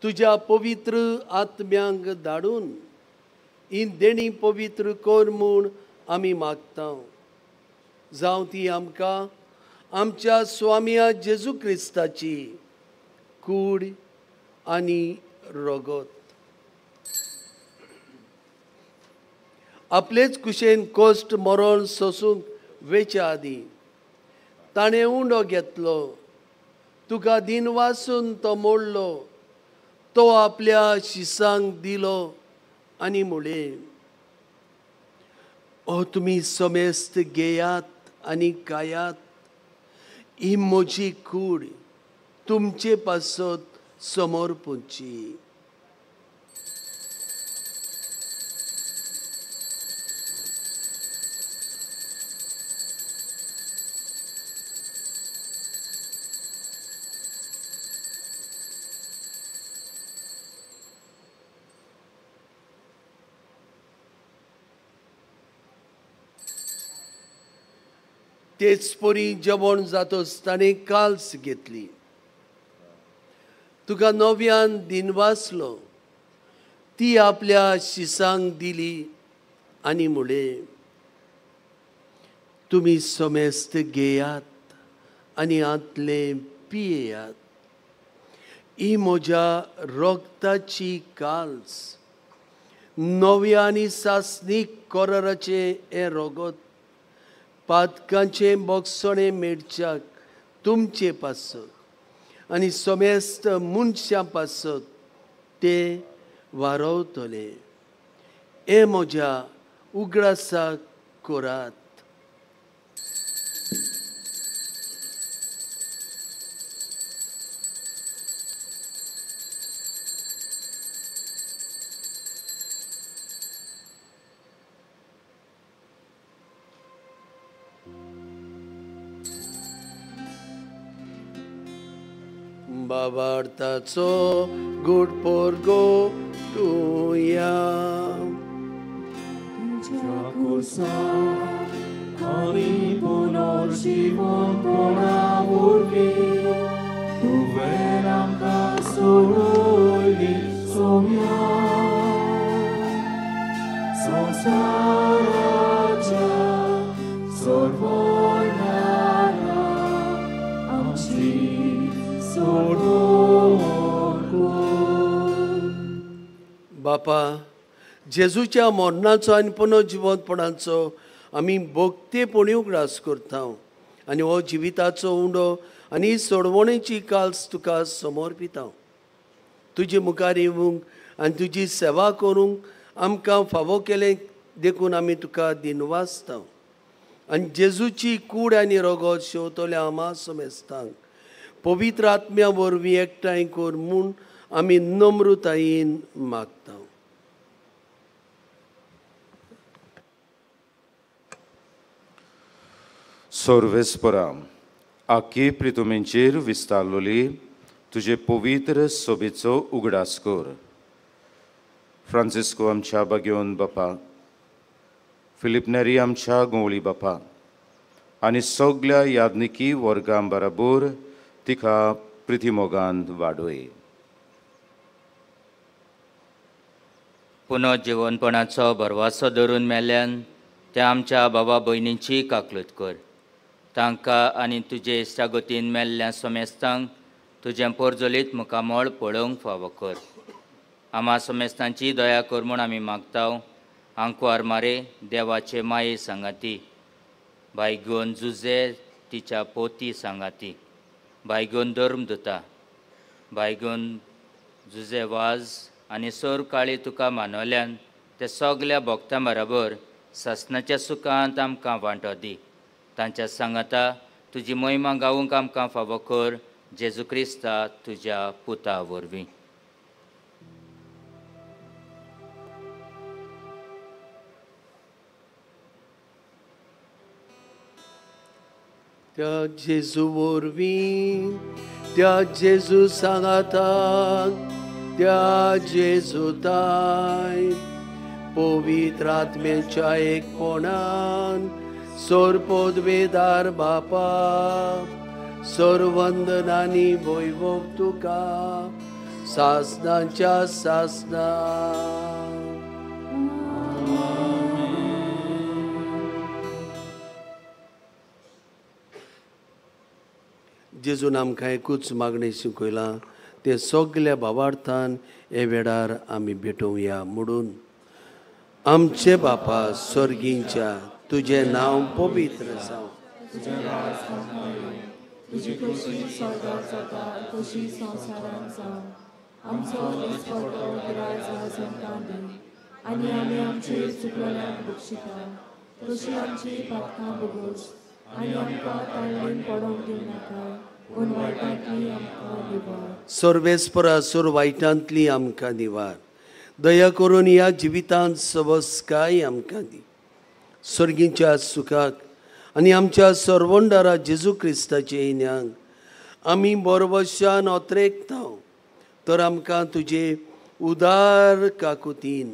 तुज्या पवित्र आत्म्यांक धाडून ही देणी पवित्र कर म्हूण आमी मागता. जावं ती आमकां आमच्या स्वामया जेजू क्रिस्ताची कूड आनी रगत. आपलेच कुशेन कश्ट मरण सोसूंक वेच्या आदीं ताणें उंडो घेतलो, तुका दिन वासून तो मोडलो, तो आपल्या शिसांक दिलो आनी म्हणलें, ओ तुमी समेस्त घेयात आनी खायात, ही म्हजी कूड तुमचे पासत समर्पूची. तेच परी जेवण जातच ताणें काल्स घेतली, तुका नव्यान दिनवासलो, ती आपल्या शिसांक दिली आनी म्हणलें, तुमी समेस्त घेयात आनी आंतलें पियेयात, ही म्हज्या रगताची काल्स, नव्या आनी सासणीक कराराचें हें रगत पातकांचें बोगसणें मेळच्याक तुमचे पासत आनी समेस्त मनशां पासत ते वारवतले. हे म्हज्या उगडासाक करात. बाबार्थाचो गुड पोरगो तुया तुज्या कुर्साक आनी पुनर्जिवंतपणा वरवीं तुवें आमकां सोडयली सोम्या संवसाराच्या सोडवणारा आमची बापा, जेजूच्या मरणाचो आनी पुनर्जिवंतपणाचो आमी भोगतेपणी उगडास करता आनी हो जिविताचो उंडो आनी सोडवणेची काल्स तुका समर्पिता. तुजे मुखार येवंक आनी तुजी सेवा करूंक आमकां फावो केलें देखून आमी तुका दिनवासता आनी जेजूची कूड आनी रगत शेवतल्या आमा समेस्तांक पवित्र आत्म्या वरवीं एकठांय कर म्हूण आमी नम्रतायेन मागता. सर्वेस्परा, आखी प्रितुमेंचेर विस्तारलोली तुजे पवित्र सोबेचो उगडास कर. फ्रांसिस्को आमच्या बागेवन बापा, फिलीप नेरी आमच्या गोंवळी बापा आनी सगल्या यादनिकी वर्गां बराबर तिका प्रितिमोगान वाडोय. पुनर्जिवनपणाचो भरवासो धरून मेल्ल्यान त्या आमच्या बाबा भयणींची काकलूत कर. तांकां आनी तुजे इश्टागतीन मेल्ल्या समेस्तांक तुजें पोरजोलीत मुखामळ पळोवंक फावो कर. आमा समेस्तांची दया कर म्हूण आमी मागता. आंकवार मारे देवाचे माये सांगाती, बायगोन जुजे तिच्या पोती सांगाती, बायगोन धर्म दुता, बायगोन जुजे वाज आनी सोर काळी तुका मानवल्यान ते सगल्या भक्तां बराबर सासणाच्या सुखांत आमकां वांटो दी. तांच्या सांगाता तुजी महिमा गावूंक आमकां फावो कर, जेजू क्रिस्ता तुज्या पुता वरवीं. त्या जेजू वरवीं, त्या जेजू सांगाताक, त्या जेजू ताय पवित्र आत्म्याच्या एकपणान सोरपोदवेदार बापा सर्वंदनानी वैभव तुका सासनाच्या सासना. जेजून आमकां एकूच मागणें शिकयलां तें सगल्या भावार्थान हे वेळार आमी भेटोवया म्हणून. आमचे बापा स्वर्गींच्या, तुजें नांव पवित्र जावं, तुजें राज आमकां येवं, तुजी खोशी स्वर्गार जाता तशी संवसारांत जावं. आमचो दिसपट्टो गिराज आज आमकां दी आनी आमी आमचे चुकलेल्यांक बक्षिता तशी आमची पातकां भोगोस आनी आमकां ताळणेन पडोवंक दिवं नाका पूण वायटांतली आमकां निवार. सर्वेस्परा सुर वायटांतली आमकां निवार. दया करून ह्या जिवितांत सवस्काय आमकां दी. सर्गीच्या सुखाक आनी आमच्या सर्वंडारा जेजू क्रिस्ताचे इन्यांक आमी बरवशान अत्रेकता तर आमकां तुजे उदार काकुतीन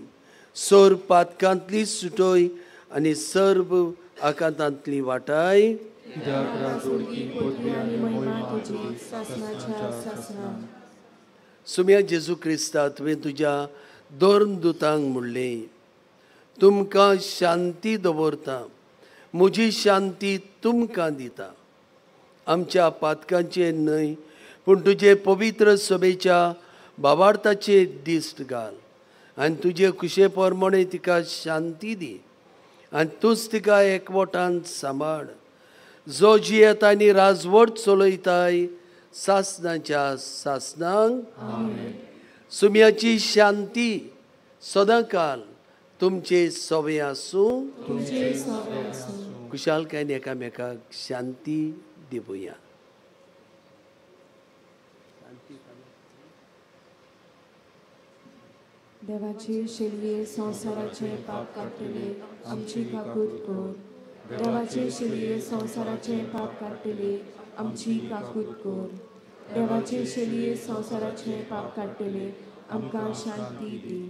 सोर पातकांतली सुटोय आनी सर्व आकांतांतली वाटाय. सुम्या जेजू क्रिस्ता, तुवें तुज्या दोन दुतांक म्हणलें, तुमकां शांती दवरता, म्हजी शांती तुमकां दिता. आमच्या पातकांचे न्हय पूण तुजे पवित्र सभेच्या भावार्थाचे दिश्ट घाल आनी तुजे खुशे प्रमाणे तिका शांती दी आनी तूंच तिका एकवटान सांबाळ, जो जियेता आनी राजवट चलयताय सासनाच्या सासनांक. सुम्याची शांती सदांकाल तुमचे सवे आसूं. खुशालकायेन एकामेकाक शांती दिवया. देवाची शेलये संवसाराचे पाप काडटले आमची काकूत कर. देवाचे शेलये संवसाराचे पाप काडटले आमची काकूत कर. देवाचे शेलये संवसाराचे पाप काडटले आमकां शांती दी.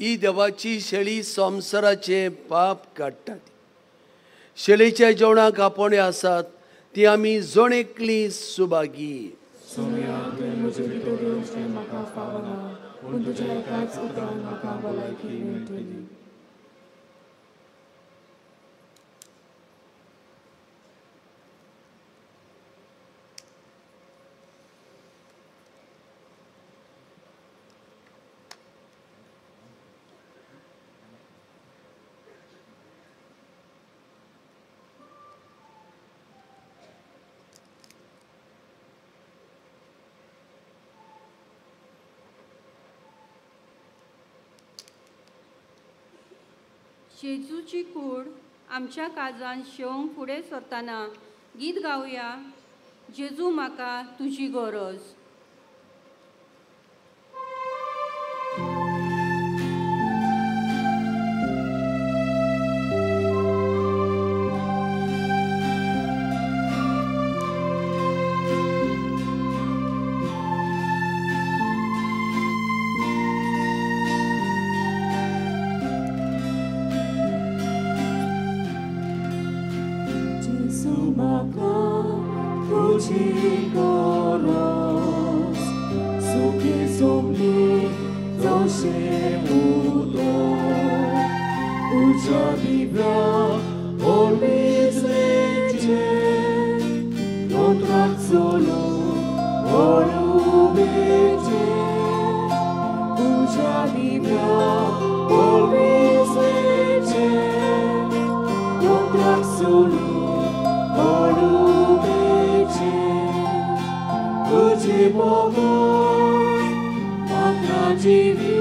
ही देवाची शेळी संवसाराचें पाप काडटात. शेळीच्या जेवणाक आपोवणे आसात ती आमी जण एकली सुभागी. जेजूची कूड आमच्या काळजान शेवंक फुडें सरतना गीत गावया, जेजू म्हाका तुजी गरज. Solo, Biblia polvisleche Contrac solo olubeche Tuji mogon Matra jivi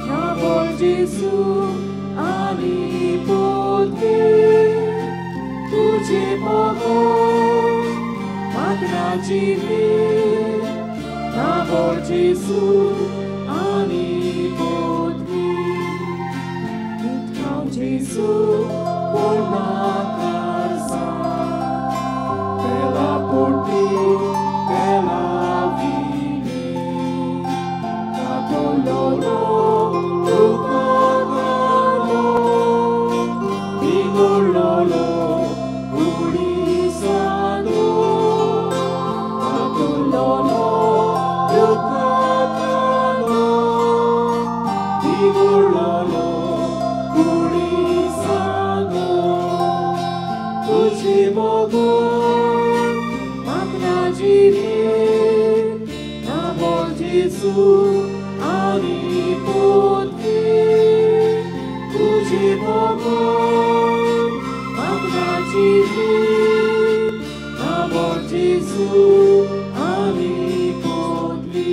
Nabol Jesu ani potvi Tuji mogon Matra jivi Nabol Jesu ani potvi Itkaw Jesu por la casa Pela porti pela vini Katololo tukakalo Bigololo ulisado Katololo tukakalo Bigololo ulisado Tuji mogon Matra jivi Nabol Jesu ani potvi Tuji mogon Matra jivi Nabol Jesu ani potvi.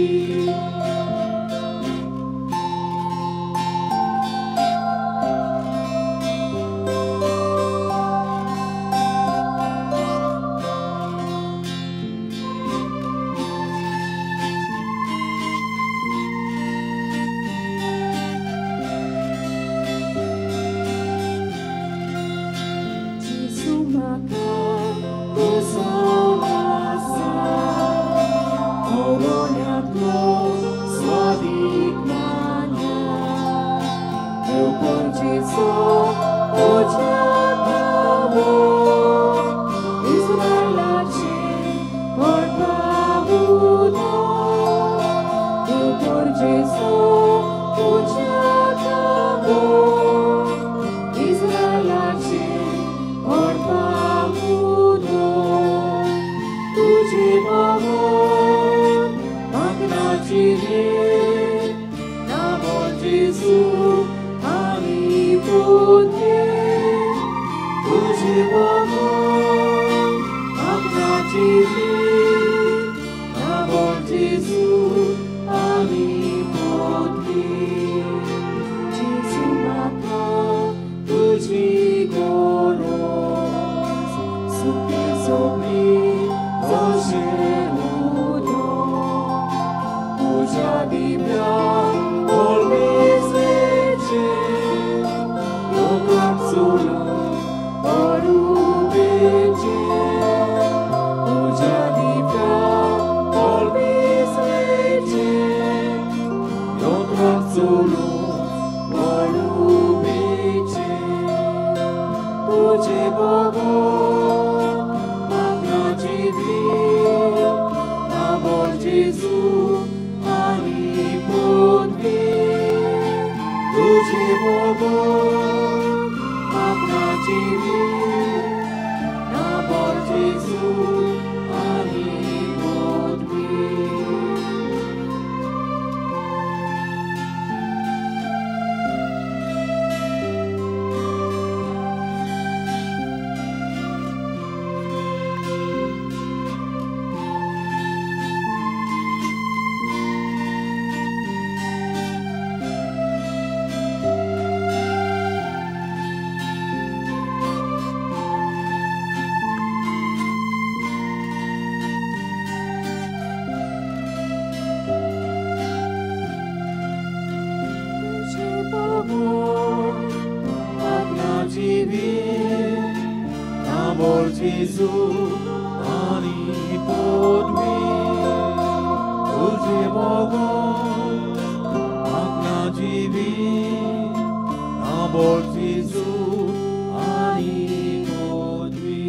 Jesu maka kusolasa Oronyatlo swadik manya Eu por Jesu ojatabo Israelache por pabudo Eu por Jesu ojatabo Israelache por pabudo Tuji mogon Magna jivi Nabol Jesu ani potvi Tuji mogon Magna jivi Nabol Jesu ani potvi Jesu maka tuji goros Suke sobli Zoshe udo Uja Biblia polvisleche Yokap solo orubeche Uja Biblia polvisleche Yokap solo orubeche Tuji mogon Matra jivi Nabol Jesu ani potvi Tuji mogon Matra jivi Nabol Jesu ani potvi. Tuji mogon Matra jivi Nabol Jesu ani potvi Tuji mogon Matra jivi Nabol Jesu ani potvi.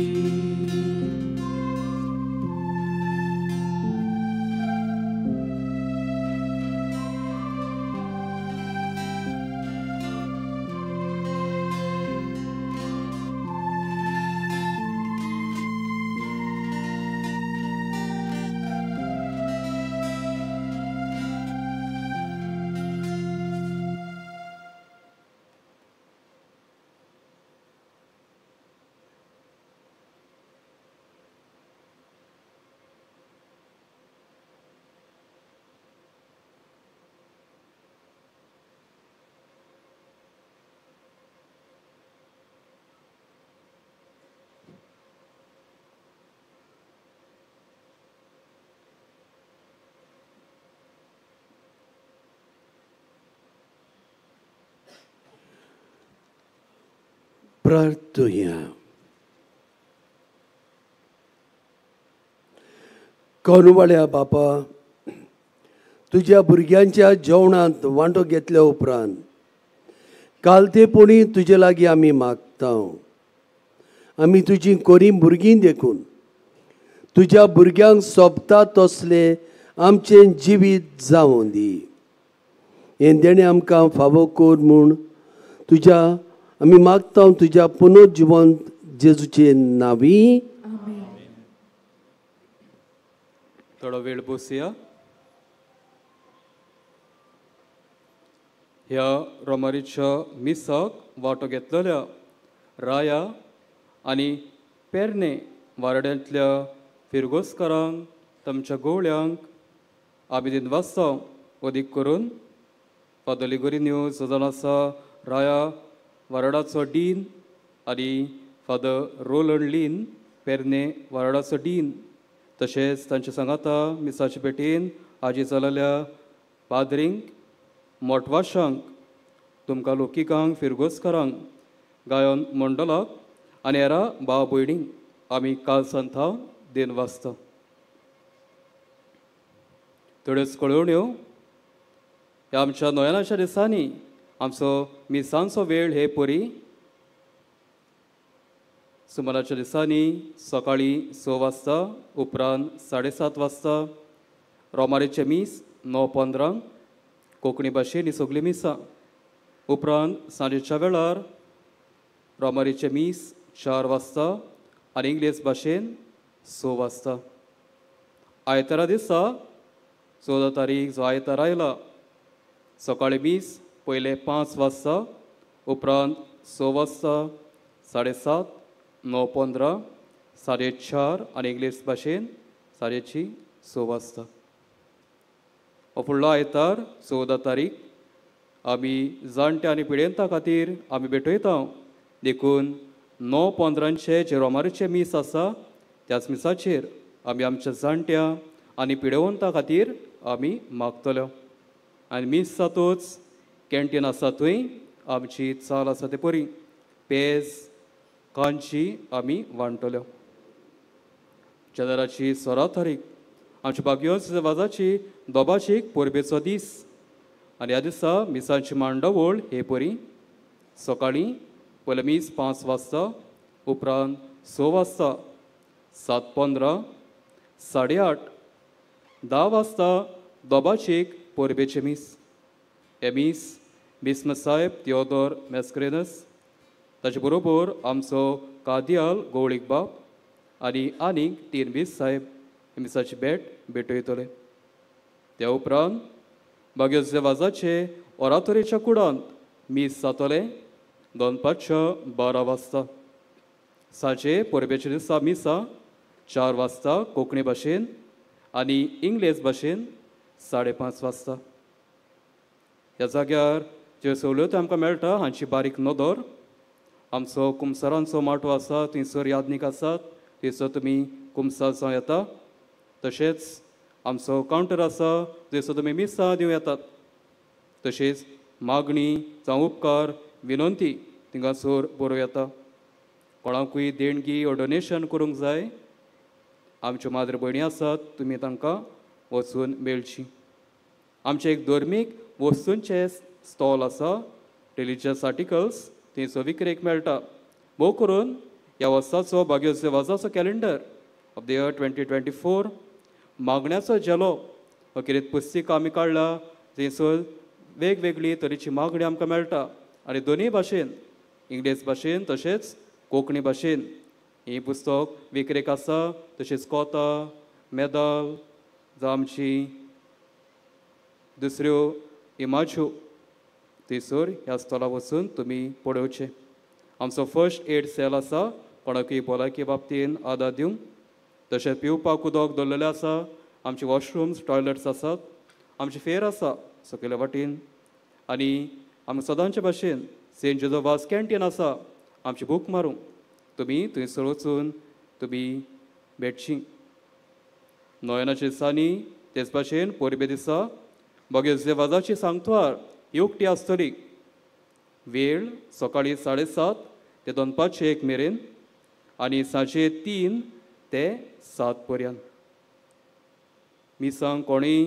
प्रार्थुया. करुवाळ्या बापा, तुज्या भुरग्यांच्या जेवणांत वांटो घेतल्या उपरांत कालतेपणी तुजे लागीं आमी मागता. आमी तुजी कोरी भुरगीं देखून तुज्या भुरग्यांक सोबता तसलें आमचें जिवीत जावं दी. हें देणें आमकां फावो कर म्हूण तुज्या आमी मागता तुज्या पुनर्जिवंत जेजूचे नांवी. थोडो वेळ बसया. ह्या रोमारीच्या मिसाक वांटो घेतलेल्या राया आनी पेरणे वारड्यांतल्या फिरगोस्करांक तांच्या गोवळ्यांक आमी दिनवासता. अदीक करून फादर लिगोरी न्यूज जो जावन आसा राया वारडाचो डीन आनी फादर रोलंड लीन पेरणे वारडाचो डीन, तशेंच तांच्या सांगाता मिसाचे पेटीन आजी जालेल्या पाद्रींक, मोटवाशांक, तुमकां लोकिकांक, फिरगोस्करांक, गायन मंडळाक आनी हेरा भाव भयणींक आमी काल सांताव then वाचता. थोड्योच कळोवण्यो. ह्या आमच्या नोयनाच्या दिसांनी आमचो मिसांचो वेळ हे परी सुमाराच्या दिसांनी सकाळीं 6 वाजता, उपरांत 7:30 वाजता रोमारीचें मीस 9:15 कोंकणी भाशेन ही सगळीं मिसां, उपरांत सांजेच्या वेळार रोमारीचें मीस 4 वाजता आनी इंग्लीश भाशेन 6 वाजता. आयतारा दिसा 14 तारीख जो आयतार आयला सकाळीं मीस पयले 5 वाजता, उपरांत 6 वाजता, 7:30, 9:15, 4:30 आनी इंग्लीश भाशेन 6:30 वाजता. हो फुडलो आयतार 14 तारीख आमी जाणट्या आनी पिडेंता खातीर आमी भेटयता. देखून 9:15 जे रोमारीचें मीस आसा त्याच मिसाचेर आमी आमच्या जाणट्या आनी पिडेवंता खातीर आमी मागतले. आनी मीस जातूच कॅन्टीन आसा थंय आमची चाल आसा ते परी पेज कांची आमी वांटतल्यो. जेदाराची 16 तारीख आमच्या बागयोस वाजाची दोबाची परबेचो दीस आनी ह्या दिसा मिसांची मांडावळ हे परी सकाळीं पयलें मीस 5 वाजता, उपरांत 6 वाजता, 7:15, 8:30, 10 वाजता दोबाचीक परबेचें मीस. हें मीस बिस्म साहेब थियोदोर मेस्क्रेनस ताचे बरोबर आमचो कादियाल गोवळीक बाब आनी आनीक 3 बीस साहेब मिसाची भेट भेटयतले. त्या उपरांत बाग्योस वाजाचे ओरातोरेच्या कुडांत मीस जातलें दनपारच्या 12 वाजता. सांजे परबेच्या दिसा मिसा 4 वाजता कोंकणी भाशेन आनी इंग्लेज भाशेन 5:30 वाजता. ह्या जाग्यार ज्यो सवलत्यो आमकां मेळटा हांची बारीक नदर. आमचो कुमसारांचो माटो आसा थंयसर यादनीक आसात, थंयसर तुमी कुमसार जावं येता. तशेंच आमचो कावंटर आसा थंयसर तुमी मिसां दिवं येतात. तशेंच मागणी जावं उपकार विनंती थिंगासर बरोवं येता. कोणाकूय देणगी वो डोनेशन करूंक जाय आमच्यो माद्र भयणी आसात तुमी तांकां वचून मेळची. आमचें एक धर्मीक वस्तूंचें स्टॉल आसा, रिलिजियस आर्टिकल्स थंयसर विक्रेक मेळटा. भोव करून ह्या वर्साचो बाग्योस वाजाचो कॅलेंडर ऑफ the year 2024 मागण्याचो झेलो अखेरीत पुस्तिका आमी काडला थंयसर वेगवेगळी तरेची मागणी आमकां मेळटा आनी दोनूय भाशेन इंग्लीश भाशेन तशेंच कोंकणी भाशेन ही पुस्तक विक्रेक आसा. तशेंच कोता, मेदाल जावं आमची दुसऱ्यो इमाज्यो थंयसर ह्या स्टॉला वचून तुमी पळोवचें. आमचो फर्स्ट एड सेल आसा कोणाकूय भलायकी बाबतीन आदार दिवंक. तशेंच पिवपाक उदक दवरलेलें आसा. आमचे वॉशरूम्स टॉयलट्स आसात. आमची फेर आसा सकयल्या वाटेन आनी आमी सदांचे भाशेन सेंट जोजफ वाज कॅन्टीन आसा आमची बूक मारूंक तुमी थंयसर वचून तुमी भेटची. नोयनाच्या दिसांनी तेच भाशेन परबे दिसा बागेस वाजाची सांगतवार ही उक्ती आसतली. वेळ सकाळीं 7:30 ते दनपारचे 1 मेरेन आनी सांजे 3 ते 7 पर्यंत. मिसांक कोणीय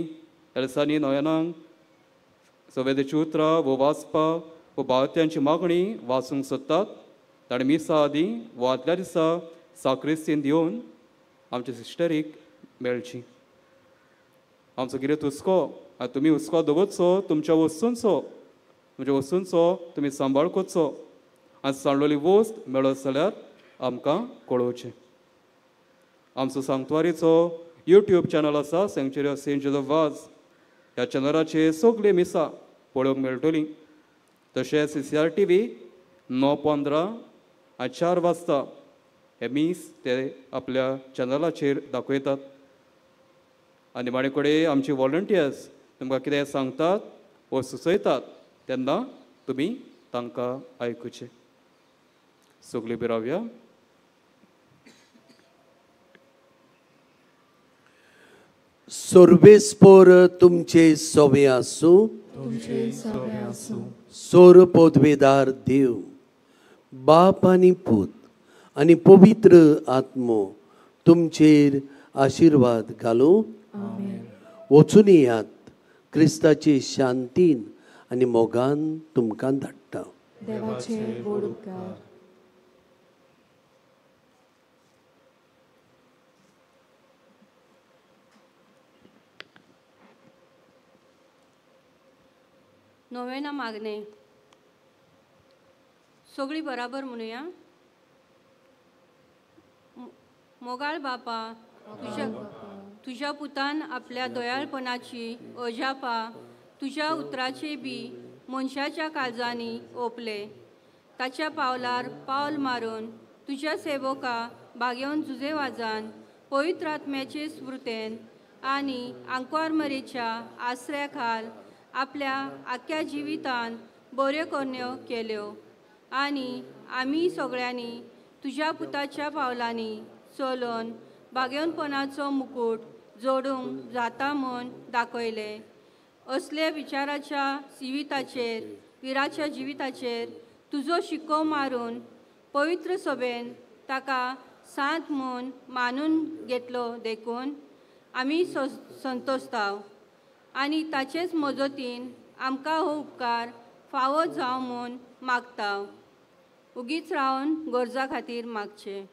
एल्सांनी नोयनांक सवेदेची उतरां वो वाचपाक वो भारतीयांची मागणी वाचूंक सोदतात ताणें मिसा आदीं वो आदल्या दिसा साक्रिस्तीन येवन आमच्या सिस्टरीक मेळची. आमचो गिरेस्त हुस्को आनी तुमी हुस्को दवरचो तुमच्या वस्तूंचो, तुमच्या वस्तूंचो तुमी सांबाळ करचो आनी सांडलोली वस्त मेळत जाल्यार आमकां कळोवचें. आमचो सांगतवारीचो यूट्यूब चॅनल आसा Sanctuary of Saint Joseph Vaz. ह्या चॅनलाचेर सगळीं मिसां पळोवंक मेळटलीं. तशेंच CCR TV 9:15 आनी 4 वाजता हे मीस ते आपल्या चॅनलाचेर दाखयतात. आनी निमाणे कडेन आमचे वॉलंटियर्स तुमकां कितें सांगतात वो सुचयतात तेन्ना तुमी तांकां आयकुचें. सगळीं बिरावया. सर्वेस्पोर तुमचे सोवे आसूं. सोर पदवेदार देव बाप आनी पूत आनी पवित्र आत्मो तुमचेर आशिर्वाद घालूं. वचून येयात क्रिस्ताचे शांतीन आनी मोगान तुमकां धाडटा. देवाचे व्हड उपकार. नोवेना मागणे. सगळी बराबर म्हणुया. मोगाळ बापा, तुझ्या पुतान आपल्या दयाळपणाची अजापा तुझ्या उतराचे बी मनशाच्या काळजांनी ओंपले. ताच्या पावलार पावल मारून तुझ्या सेवका भागेवन जुजे वाजान पवित्र आत्म्याचे स्मृतेन आनी आंकवार मरेच्या आसऱ्या खाल आपल्या आख्या जिवितान बऱ्यो करण्यो केल्यो आनी आमी सगळ्यांनी तुज्या पुताच्या पावलांनी चलोवन भागेवनपणाचो मुकूट जोडूंक जाता म्हूण दाखयलें. असल्या विचाराच्या जिविताचेर विराच्या जिविताचेर तुजो शिको मारून पवित्र सभेन ताका सांत म्हूण मानून घेतलो देखून आमी संतोषताव आनी ताचेच मजतीन आमकां हो उपकार फावो जावं म्हूण मागता. उगीच रावन गरजा खातीर मागचें.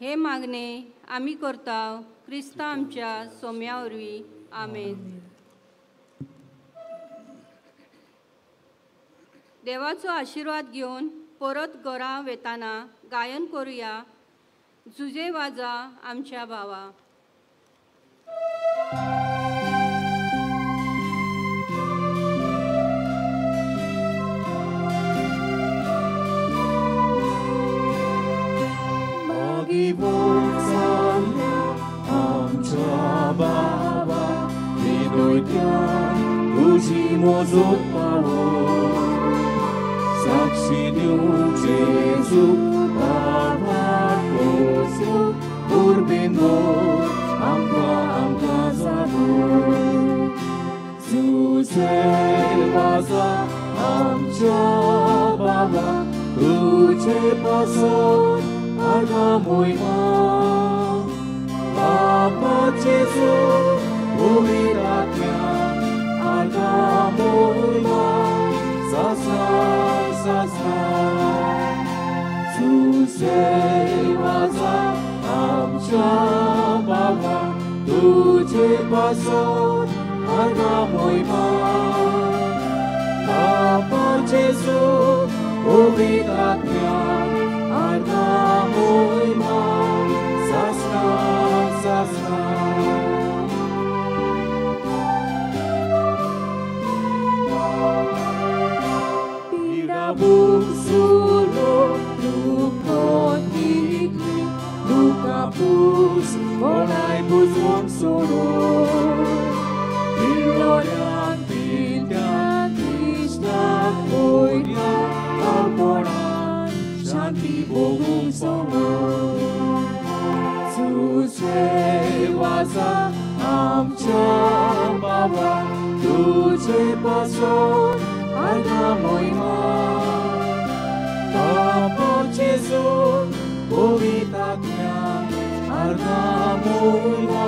हे मागणे आमी करता क्रिस्ता आमच्या सोम्या वरवीं. आमेन. देवाचो आशिर्वाद घेवन परत घरा वेताना गायन करुया. जुजे वाजा आमच्या भावा. आमच्या बाबा विनोद्या तुजी मोजूक पावो साक्षी दिवंक जेजू बाबा पोसू उर्बेन आमकां आमकां जागो जुजे वाजा आमच्या बाबा तुजे पासून आगा मोयमा बाबा जेजू उमिरात्म्या आगा मोयमा सासा सासा जुजे वाजा आमच्या बाबा तुजे पासून आगा मोयमा बाबा जेजू उमिरात्म्या आगा मोयमा सासना सासना. पीडा बुकसुलो दुखोतिकली दुखा पूस कोणाय बुजवण सोडो पिळोड्यान पित्यान कृष्णाक वयल्या आपणान शांती भोगूंक सोडो तुजे वाजा आमच्या तुझे पासोन आर्गां मोहिमा बापा जेजू पवित्र आत्म्या आर्गां मोहिमा.